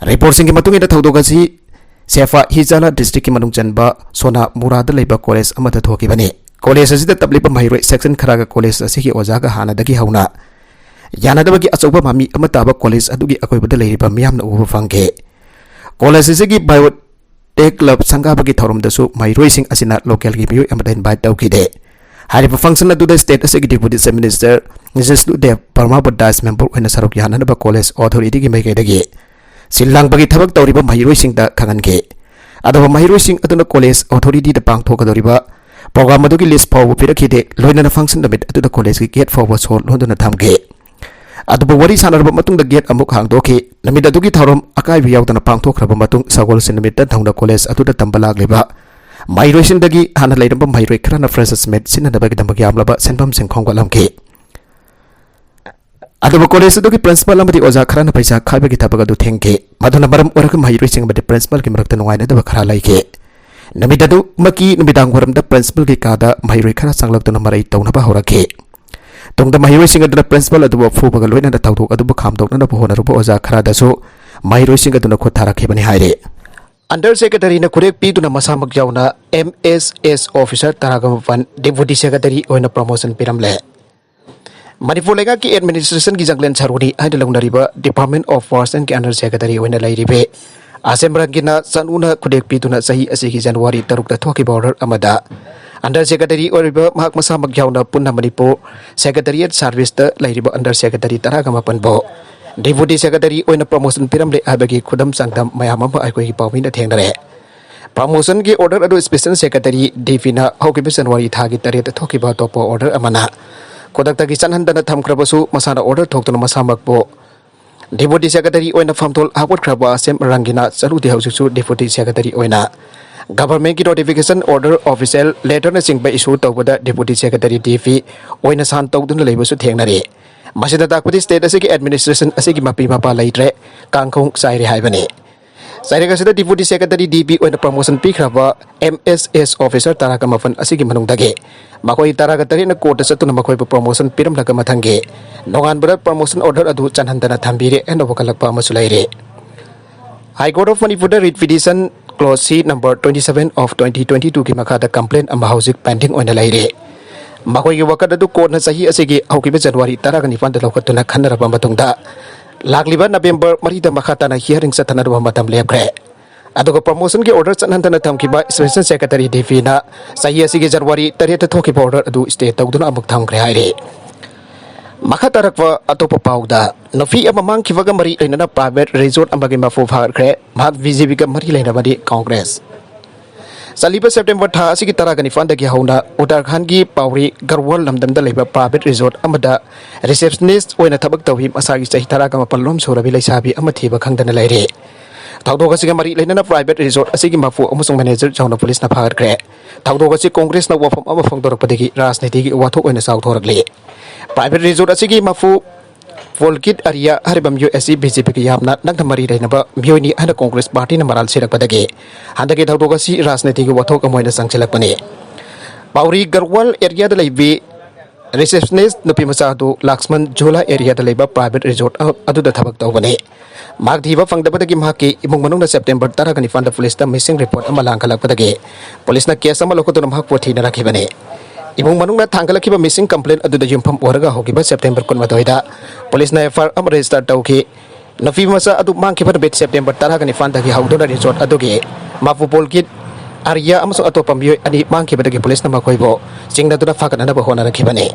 Report ꯁꯤꯡꯒꯤ ꯃꯇꯨꯡ ꯏꯟꯅ ꯊꯧꯗꯣꯛ ꯑꯁꯤ ꯁꯦꯐꯥ ꯍꯤꯖꯥꯂꯥ district ꯀꯤ ꯃꯅꯨꯡ ꯆꯟꯕ ꯁꯣꯅꯥ ꯃꯨꯔꯥꯗ ꯂꯩꯕ college ꯑꯃꯗ ꯊꯣꯛꯈꯤꯕꯅꯤ꯫ ꯀꯣꯂꯦꯖ ꯑꯁꯤꯗ ꯇꯝꯂꯤꯕ ꯃꯍꯩꯔꯣꯏ ꯁꯦꯛꯁꯟ ꯈꯔꯒ ꯀꯣꯂꯦꯖ ꯑꯁꯤꯒꯤ ꯑꯣꯖꯥꯒ ꯍꯥꯟꯅꯗꯒꯤ ꯍꯧꯅ ꯌꯥꯅꯗꯕꯒꯤ ꯑꯆꯧꯕ ꯃꯃꯤ ꯑꯃ ꯇꯥꯕ ꯀꯣꯂꯦꯖ ꯑꯗꯨꯒꯤ ꯑꯀꯣꯏꯕꯗ ꯂꯩꯔꯤꯕ ꯃꯤꯌꯥꯝꯅ ꯎꯕ ꯐꯪꯈꯤ꯫ ꯀꯣꯂꯦꯖ ꯑꯁꯤꯒꯤ ꯕꯥꯏꯑꯣ ꯇꯦꯛ ꯀ꯭ꯂꯕ ꯁꯪꯒꯥꯕꯒꯤ ꯊꯧꯔꯝꯗꯁꯨ ꯃꯍꯩꯔꯣꯏꯁꯤꯡ ꯑꯁꯤꯅ ꯂꯣꯀꯦꯜꯒꯤ ꯃꯤꯑꯣꯏ ꯑꯃꯠꯇ ꯏꯟꯚꯥꯏꯠ ꯇꯧꯈꯤꯗꯦ꯫ ꯍꯥꯏꯔꯤꯕ ꯐꯪꯁꯟ ꯑꯗꯨꯗ ꯁ꯭ꯇꯦꯠ ꯑꯁꯤꯒꯤ ꯗꯦꯄꯨꯇꯤ ꯆꯤꯐ ꯃꯤꯅꯤꯁꯇꯔ ꯖꯤꯁꯅꯨ ꯗꯦꯕ ꯕꯔꯃꯥꯕꯨ ꯗꯥꯏꯁ ꯃꯦꯝꯕꯔ ꯑꯣꯏꯅ ꯁꯔꯨꯛ ꯌꯥꯅꯅꯕ ꯀꯣꯂꯦꯖ ꯑꯣꯊꯣꯔꯤꯇꯤꯒꯤ ꯃꯥꯏꯀꯩꯗꯒꯤ ꯁꯤꯜ ꯂꯥꯡꯕꯒꯤ ꯊꯕꯛ ꯇꯧꯔꯤꯕ ꯃꯍꯩꯔꯣꯏꯁꯤꯡꯗ ꯈꯪꯍꯟꯈꯤ꯫ ꯑꯗꯨꯒ ꯃꯍꯩꯔꯣꯏꯁꯤꯡ ꯑꯗꯨꯅ ꯀꯣꯂꯦꯖ ꯑꯣꯊꯣꯔꯤꯇꯤꯗ ꯄꯥꯡꯊꯣꯛꯀꯗꯧꯔꯤꯕ ꯄ꯭ꯔꯣꯒ꯭ꯔꯥꯝ ꯑꯗꯨꯒꯤ ꯂꯤꯁ ꯐꯥꯎꯕ ꯄꯤꯔꯛꯈꯤꯗꯦ꯫ ꯂꯣꯏꯅꯅ ꯐꯪꯁꯟ ꯅꯨꯃꯤꯠ ꯑꯗꯨꯗ ꯀꯣꯂꯦꯖꯀꯤ ꯒꯦꯠ ꯐꯥꯎꯕ ꯁꯣ ꯂꯣꯟꯗꯨꯅ ꯊꯝꯈꯤ꯫ ꯑꯗꯨꯕꯨ ꯋꯥꯔꯤ ꯁꯥꯟꯅꯔꯕ ꯃꯇꯨꯡꯗ ꯒꯦꯠ ꯑꯃꯨꯛ ꯍꯥꯡꯗꯣꯛꯈꯤ꯫ ꯅꯨꯃꯤꯠ ꯑꯗꯨꯒꯤ ꯊꯧꯔꯝ ꯑꯀꯥꯏꯕ ꯌꯥꯎꯗꯅ ꯄꯥꯡꯊꯣꯛꯈ꯭ꯔꯕ ꯃꯇꯨꯡ, ꯁꯒꯣꯜꯁꯦꯟ ꯅꯨꯃꯤꯠꯇ ꯅꯧꯅ ꯀꯣꯂꯦꯖ ꯑꯗꯨꯗ ꯇꯝꯕ ꯂꯥꯛꯂꯤꯕ ꯃꯍꯩꯔꯣꯏꯁꯤꯡꯗꯒꯤ ꯍꯥꯟꯅ ꯂꯩꯔꯝꯕ ꯃꯍꯩꯔꯣꯏ ꯈꯔꯅ ꯐ꯭ꯔꯦꯁꯔꯁ ꯃꯤꯠ ꯁꯤꯖꯤꯟꯅꯅꯕꯒꯤꯗꯃꯛ ꯌꯥꯝꯂꯕ ꯁꯦꯟꯐꯝꯁꯤꯡ ꯈꯣꯝꯒꯠꯂꯝꯈꯤ꯫ ꯑꯗꯨꯕꯨ ꯀꯣꯂꯦꯖ ꯑꯗꯨꯒꯤ ꯄ꯭ꯔꯤꯟꯁꯤꯄꯥꯜ ꯑꯃꯗꯤ ꯑꯣꯖꯥ ꯈꯔꯅ ꯄꯩꯁꯥ ꯈꯥꯏꯕꯒꯤ ꯊꯕꯛ ꯑꯗꯨ ꯊꯤꯡꯈꯤ꯫ ꯃꯗꯨꯅ ꯃꯔꯝ ꯑꯣꯏꯔꯒ ꯃꯍꯩꯔꯣꯏꯁꯤꯡ ꯑꯃꯗꯤ ꯄ꯭ꯔꯤꯟꯁꯤꯄꯥꯜꯒꯤ ꯃꯔꯛꯇ ꯅꯨꯡꯉꯥꯏꯅꯗꯕ ꯈꯔ ꯂꯩꯈꯤ꯫ ꯅꯨꯃꯤꯠ ꯑꯗꯨꯃꯛꯀꯤ ꯅꯨꯃꯤꯗꯥꯡ ꯋꯥꯏꯔꯝꯗ ꯄ꯭ꯔꯤꯟꯁꯤꯄꯥꯜꯒꯤ ꯀꯥꯗ ꯃꯍꯩꯔꯣꯏ ꯈꯔ ꯆꯪꯂꯛꯇꯨꯅ ꯃꯔꯩ ꯇꯧꯅꯕ ꯍꯧꯔꯛꯈꯤ꯫ ꯇꯨꯡꯗ ꯃꯍꯩꯔꯣꯏꯁꯤꯡ ꯑꯗꯨꯅ ꯄ꯭ꯔꯤꯟꯁꯤꯄꯥꯜ ꯑꯗꯨꯕꯨ ꯐꯨꯕꯒ ꯂꯣꯏꯅꯅ ꯊꯧꯗꯣꯛ ꯑꯗꯨꯕꯨ ꯈꯥꯝꯗꯣꯛꯅꯅꯕ ꯍꯣꯠꯅꯔꯨꯕ ꯑꯣꯖꯥ ꯈꯔꯗꯁꯨ ꯃꯍꯩꯔꯣꯏꯁꯤꯡ ꯑꯗꯨꯅ ꯈꯨꯠ ꯊꯥꯔꯛꯈꯤꯕꯅꯤ ꯍꯥꯏꯔꯤ꯫ ꯑꯟꯗꯔ ꯁꯦꯀ꯭ꯔꯦꯇꯔꯤꯅ ꯈꯨꯔꯦꯛ ꯄꯤꯗꯨꯅ ꯃꯁꯥꯃꯛ ꯌꯥꯎꯅ ꯑꯦꯝ ꯑꯦꯁ ꯑꯦꯁ ꯑꯣꯐꯤꯁꯥꯔ ꯇꯔꯥꯒ ꯃꯥꯄꯟ ꯗꯦꯄꯨꯇꯤ ꯁꯦꯀ꯭ꯔꯦꯇꯔꯤ ꯑꯣꯏꯅ ꯄ꯭ꯔꯃꯣꯁꯟ ꯄꯤꯔꯝꯂꯦ꯫ ꯃꯅꯤꯄꯨꯔ ꯂꯩꯉꯥꯛꯀꯤ ꯑꯦꯗꯃꯤꯅꯤꯁꯇ꯭ꯔꯦꯁꯟꯒꯤ ꯖꯪꯂꯦꯟ ꯁꯔꯨꯅꯤ ꯍꯥꯏꯅ ꯂꯧꯅꯔꯤꯕ ꯗꯤꯄꯥꯔꯠꯃꯦꯟ ꯑꯣꯐ ꯋꯥꯔꯛꯁ ꯑꯦꯟꯒꯤ ꯑꯟꯗꯔ ꯁꯦꯀ꯭ꯔꯦꯇꯔꯤ ꯑꯣꯏꯅ ꯂꯩꯔꯤꯕꯤ ꯑꯁꯦꯝ ꯔꯪꯒꯤꯅꯥ ꯆꯅꯨꯅ ꯈꯨꯗꯦꯛ ꯄꯤꯗꯨꯅ ꯆꯍꯤ ꯑꯁꯤꯒꯤ ꯖꯅꯋꯥꯔꯤ ꯇꯔꯨꯛꯇ ꯊꯣꯛꯈꯤꯕ ꯑꯣꯔꯗꯔ ꯑꯃꯗ ꯑꯟꯗꯔ ꯁꯦꯀ꯭ꯔꯦꯇꯔꯤ ꯑꯣꯏꯔꯤꯕ ꯃꯍꯥꯛ ꯃꯁꯥꯃꯛ ꯌꯥꯎꯅ ꯄꯨꯟꯅ ꯃꯅꯤꯄꯨꯔ ꯁꯦꯀ꯭ꯔꯦꯇꯔꯤꯌꯦꯠ ꯁꯥꯔꯚꯤꯁꯇ ꯂꯩꯔꯤꯕ ꯑꯟꯗꯔ ꯁꯦꯀ꯭ꯔꯦꯇꯔꯤ ꯇꯔꯥꯒ ꯃꯥꯄꯟꯕꯨ ꯗꯦꯄꯨꯇꯤ ꯁꯦꯀ꯭ꯔꯦꯇꯔꯤ ꯑꯣꯏꯅ ꯄ꯭ꯔꯃꯣꯁꯟ ꯄꯤꯔꯝꯂꯦ ꯍꯥꯏꯕꯒꯤ ꯈꯨꯗꯝ ꯆꯥꯡꯗꯝ ꯃꯌꯥꯝ ꯑꯃ ꯑꯩꯈꯣꯏꯒꯤ ꯄꯥꯎꯃꯤꯅ ꯊꯦꯡꯅꯔꯦ꯫ ꯄ꯭ꯔꯃꯣꯁꯟꯒꯤ ꯑꯣꯔꯗꯔ ꯑꯗꯨ ꯁ꯭ꯄꯦꯁꯦꯜ ꯁꯦꯀ꯭ꯔꯦꯇꯔꯤ ꯗꯤ ꯄꯤꯅ ꯍꯧꯈꯤꯕ ꯖꯅꯋꯥꯔꯤ ꯊꯥꯒꯤ ꯇꯔꯦꯠꯇ ꯊꯣꯛꯈꯤꯕ ꯑꯇꯣꯞꯄ ꯑꯣꯔꯗꯔ ꯑꯃꯅ ꯈꯨꯗꯛꯇꯒꯤ ꯆꯠꯍꯟꯗꯅ ꯊꯝꯈ꯭ꯔꯕꯁꯨ, ꯃꯁꯥꯅ ꯑꯣꯔꯗꯔ ꯊꯣꯛꯇꯨꯅ ꯃꯁꯥꯃꯛꯄꯨ ꯗꯦꯄꯨꯇꯤ ꯁꯦꯀ꯭ꯔꯦꯇꯔꯤ ꯑꯣꯏꯅ ꯐꯝꯗꯣꯜ ꯍꯥꯞꯀꯠꯈ꯭ꯔꯕ ꯑꯁꯦꯝ ꯔꯪꯒꯤꯅꯥ ꯆꯅꯨꯗꯤ ꯍꯧꯖꯤꯛꯁꯨ ꯗꯦꯄꯨꯇꯤ ꯁꯦꯀ꯭ꯔꯦꯇꯔꯤ ꯑꯣꯏꯅ ꯒꯚꯔꯟꯃꯦꯟꯠꯀꯤ ꯅꯣꯇꯤꯐꯤꯀꯦꯁꯟ, ꯑꯣꯔꯗꯔ, ꯑꯣꯐꯤꯁꯤꯌꯦꯜ ꯂꯦꯇꯔꯅꯆꯤꯡꯕ ꯏꯁꯨ ꯇꯧꯕꯗ ꯗꯦꯄꯨꯇꯤ ꯁꯦꯀ꯭ꯔꯦꯇꯔꯤ ꯗꯤ ꯄꯤ ꯑꯣꯏꯅ ꯁꯥꯏꯟ ꯇꯧꯗꯨꯅ ꯂꯩꯕꯁꯨ ꯊꯦꯡꯅꯔꯤ꯫ ꯃꯁꯤꯅ ꯇꯥꯛꯄꯗꯤ ꯁ꯭ꯇꯦꯠ ꯑꯁꯤꯒꯤ ꯑꯦꯗꯃꯤꯅꯤꯁꯇ꯭ꯔꯦꯁꯟ ꯑꯁꯤꯒꯤ ꯃꯄꯤ ꯃꯄꯥ ꯂꯩꯇ꯭ꯔꯦ, ꯀꯥꯡꯈꯣꯡ ꯆꯥꯏꯔꯦ ꯍꯥꯏꯕꯅꯤ꯫ ꯆꯩꯔꯦꯛ ꯑꯁꯤꯗ ꯗꯦꯄꯨꯇꯤ ꯁꯦꯀ꯭ꯔꯦꯇꯔꯤ ꯗꯤ ꯄꯤ ꯑꯣꯏꯅ ꯄ꯭ꯔꯃꯣꯁꯟ ꯄꯤꯈ꯭ꯔꯕ ꯑꯦꯝ ꯑꯦꯁ ꯑꯦꯁ ꯑꯣꯐꯤꯁꯥꯔ ꯇꯔꯥꯒ ꯃꯥꯄꯟ ꯑꯁꯤꯒꯤ ꯃꯅꯨꯡꯗꯒꯤ ꯃꯈꯣꯏ ꯇꯔꯥꯒ ꯇꯔꯦꯠꯅ ꯀꯣꯔꯠꯇ ꯆꯠꯇꯨꯅ ꯃꯈꯣꯏꯕꯨ ꯄ꯭ꯔꯃꯣꯁꯟ ꯄꯤꯔꯝꯂꯒ ꯃꯊꯪꯒꯤ ꯅꯣꯡꯉꯥꯟꯕꯗ ꯄ꯭ꯔꯃꯣꯁꯟ ꯑꯣꯔꯗꯔ ꯑꯗꯨ ꯆꯠꯍꯟꯗꯅ ꯊꯝꯕꯤꯔꯦ ꯍꯥꯏꯅ ꯋꯥꯀꯠꯂꯛꯄ ꯑꯃꯁꯨ ꯂꯩꯔꯤ꯫ ꯍꯥꯏ ꯀꯣꯔꯠ ꯑꯣꯐ ꯃꯅꯤꯄꯨꯔꯗ read petition Clause C number twenty seven of twenty twenty two ꯒꯤ ꯃꯈꯥꯗ complaint ꯑꯃ ꯍꯧꯖꯤꯛ pending ꯑꯣꯏꯅ ꯂꯩꯔꯤ꯫ ꯃꯈꯣꯏꯒꯤ ꯋꯥꯀꯠ ꯑꯗꯨ ꯀꯣꯔꯠꯅ ꯆꯍꯤ ꯑꯁꯤꯒꯤ ꯍꯧꯈꯤꯕ January ꯇꯔꯥꯒ ꯅꯤꯄꯥꯟꯗ ꯂꯧꯈꯠꯇꯨꯅ ꯈꯟꯅꯔꯕ ꯃꯇꯨꯡꯗ, ꯂꯥꯛꯂꯤꯕ November ꯃꯔꯤꯗ ꯃꯈꯥ ꯇꯥꯅ hearing ꯆꯠꯊꯅꯕ ꯃꯇꯝ ꯂꯦꯞꯈ꯭ꯔꯦ꯫ ꯑꯗꯨꯒ promotion ꯒꯤ order ꯆꯠꯍꯟꯗꯅ ꯊꯝꯈꯤꯕ Special Secretary ꯗꯤ ꯄꯤꯅ ꯆꯍꯤ ꯑꯁꯤꯒꯤ January ꯇꯔꯦꯠꯇ ꯊꯣꯛꯈꯤꯕ order ꯑꯗꯨ stay ꯇꯧꯗꯨꯅ ꯑꯃꯨꯛ ꯊꯝꯈ꯭ꯔꯦ ꯍꯥꯏꯔꯤ꯫ ꯃꯈꯥ ꯇꯥꯔꯛꯄ ꯑꯇꯣꯞꯄ ꯄꯥꯎꯗ, ꯅꯨꯄꯤ ꯑꯃ ꯃꯥꯡꯈꯤꯕꯒ ꯃꯔꯤ ꯂꯩꯅꯅ private resort ꯑꯃꯒꯤ ꯃꯄꯨ ꯐꯥꯒꯠꯈ꯭ꯔꯦ꯫ ꯃꯍꯥꯛ ꯕꯤ ꯖꯦ ꯄꯤꯒ ꯃꯔꯤ ꯂꯩꯅꯕꯅꯤ ꯀꯣꯡꯒ꯭ꯔꯦꯁ꯫ ꯆꯠꯂꯤꯕ September ꯊꯥ ꯑꯁꯤꯒꯤ ꯇꯔꯥꯒ ꯅꯤꯄꯥꯟꯗꯒꯤ ꯍꯧꯅ ꯎꯠꯇꯔꯈꯟꯒꯤ ꯄꯥꯎꯔꯤ ꯒꯔꯋꯥꯜ ꯂꯝꯗꯝꯗ ꯂꯩꯕ private resort ꯑꯃꯗ receptionist ꯑꯣꯏꯅ ꯊꯕꯛ ꯇꯧꯔꯤ ꯃꯁꯥꯒꯤ ꯆꯍꯤ ꯇꯔꯥꯒ ꯃꯥꯄꯜ ꯂꯣꯝ ꯁꯨꯔꯕꯤ ꯂꯩꯁꯥꯕꯤ ꯑꯃ ꯊꯤꯕ ꯈꯪꯗꯅ ꯂꯩꯔꯦ꯫ ꯊꯧꯗꯣꯛ ꯑꯁꯤꯒ ꯃꯔꯤ ꯂꯩꯅꯅ private resort ꯑꯁꯤꯒꯤ ꯃꯄꯨ ꯑꯃꯁꯨꯡ manager ꯆꯥꯎꯅ ꯄꯨꯂꯤꯁꯅ ꯐꯥꯒꯠꯈ꯭ꯔꯦ꯫ ꯊꯧꯗꯣꯛ ꯑꯁꯤ ꯀꯣꯡꯒ꯭ꯔꯦꯁꯅ ꯋꯥꯐꯝ ꯑꯃ ꯐꯣꯡꯗꯣꯔꯛꯄꯗꯒꯤ ꯔꯥꯖꯅꯤꯇꯤꯒꯤ ꯋꯥꯊꯣꯛ ꯑꯣꯏꯅ ꯆꯥꯎꯊꯣꯔꯛꯂꯤ꯫ Private resort ꯑꯁꯤꯒꯤ ꯃꯄꯨ ꯄꯣꯜꯀꯤꯠ ꯑꯥꯔꯤꯌꯥ ꯍꯥꯏꯔꯤꯕ ꯃꯤꯑꯣꯏ ꯑꯁꯤ ꯕꯤ ꯖꯦ ꯄꯤꯒ ꯌꯥꯝꯅ ꯅꯛꯅ ꯃꯔꯤ ꯂꯩꯅꯕ ꯃꯤꯑꯣꯏꯅꯤ ꯍꯥꯏꯅ ꯀꯣꯡꯒ꯭ꯔꯦꯁ ꯄꯥꯔꯇꯤꯅ ꯃꯔꯥꯜ ꯁꯤꯔꯛꯄꯗꯒꯤ ꯍꯟꯗꯛꯀꯤ ꯊꯧꯗꯣꯛ ꯑꯁꯤ ꯔꯥꯖꯅꯤꯇꯤꯒꯤ ꯋꯥꯊꯣꯛ ꯑꯃ ꯑꯣꯏꯅ ꯆꯪꯁꯤꯜꯂꯛꯄꯅꯤ꯫ ꯄꯥꯎꯔꯤ ꯒꯔꯋꯥꯜ ꯑꯦꯔꯤꯌꯥꯗ ꯂꯩꯕꯤ receptionist ꯅꯨꯄꯤ ꯃꯆꯥ ꯑꯗꯨ ꯂꯥꯛꯁꯃꯟ ꯖꯨꯂꯥ ꯑꯦꯔꯤꯌꯥꯗ ꯂꯩꯕ private resort ꯑ-, ꯑꯗꯨꯗ ꯊꯕꯛ ꯇꯧꯕꯅꯤ꯫ ꯃꯍꯥꯛ ꯊꯤꯕ ꯐꯪꯗꯕꯗꯒꯤ ꯃꯍꯥꯛꯀꯤ ꯏꯃꯨꯡ ꯃꯅꯨꯡꯅ September ꯇꯔꯥꯒ ꯅꯤꯄꯥꯟꯗ ꯄꯨꯂꯤꯁꯇ missing report ꯑꯃ ꯂꯥꯡꯈꯠꯂꯛꯄꯗꯒꯤ ꯄꯨꯂꯤꯁꯅ case ꯑꯃ ꯂꯧꯈꯠꯇꯨꯅ ꯃꯍꯥꯛꯄꯨ ꯊꯤꯅꯔꯛꯈꯤꯕꯅꯤ꯫ ꯏꯃꯨꯡ ꯃꯅꯨꯡꯅ ꯊꯥꯡꯒꯠꯂꯛꯈꯤꯕ missing complaint ꯑꯗꯨꯗ ꯌꯨꯝꯐꯝ ꯑꯣꯏꯔꯒ ꯍꯧꯈꯤꯕ September ꯀꯨꯟꯃꯥꯊꯣꯏꯗ ꯄꯨꯂꯤꯁꯅ F I R ꯑꯃ register ꯇꯧꯈꯤ꯫ ꯅꯨꯄꯤ ꯃꯆꯥ ꯑꯗꯨ ꯃꯥꯡꯈꯤꯕ ꯅꯨꯃꯤꯠ September ꯇꯔꯥꯒ ꯅꯤꯄꯥꯟꯗꯒꯤ ꯍꯧꯗꯨꯅ resort ꯑꯗꯨꯒꯤ ꯃꯄꯨ ꯄꯣꯜꯀꯤꯠ ꯑꯥꯔꯤꯌꯥ ꯑꯃꯁꯨꯡ ꯑꯇꯣꯞꯄ ꯃꯤꯑꯣꯏ ꯑꯅꯤ ꯃꯥꯡꯈꯤꯕꯗꯒꯤ ꯄꯨꯂꯤꯁꯅ ꯃꯈꯣꯏꯕꯨ ꯆꯤꯡꯅꯗꯨꯅ ꯐꯥꯒꯠꯅꯅꯕ ꯍꯣꯠꯅꯔꯛꯈꯤꯕꯅꯤ꯫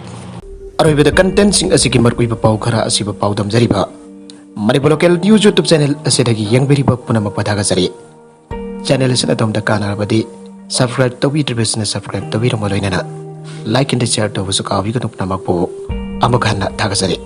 ꯑꯔꯣꯏꯕꯗ contentꯁꯤꯡ ꯑꯁꯤꯒꯤ ꯃꯔꯨꯑꯣꯏꯕ ꯄꯥꯎ ꯈꯔ ꯑꯁꯤꯕꯨ ꯄꯥꯎꯗꯝꯖꯔꯤꯕ Manipur Local News YouTube channel ꯑꯁꯤꯗꯒꯤ ꯌꯦꯡꯕꯤꯔꯤꯕ ꯄꯨꯝꯅꯃꯛꯄꯨ ꯊꯥꯒꯠꯆꯔꯤ꯫ Channel ꯑꯁꯤꯅ ꯑꯗꯣꯝꯗ ꯀꯥꯟꯅꯔꯕꯗꯤ subscribe ꯇꯧꯕꯤꯗ꯭ꯔꯤꯕꯁꯤꯡꯅ subscribe ꯇꯧꯕꯤꯔꯝꯕ ꯂꯣꯏꯅꯅ like and share ꯇꯧꯕꯁꯨ ꯀꯥꯎꯕꯤꯒꯅꯨ꯫ ꯄꯨꯝꯅꯃꯛꯄꯨ ꯑꯃꯨꯛ ꯍꯟꯅ ꯊꯥꯒꯠꯆꯔꯤ꯫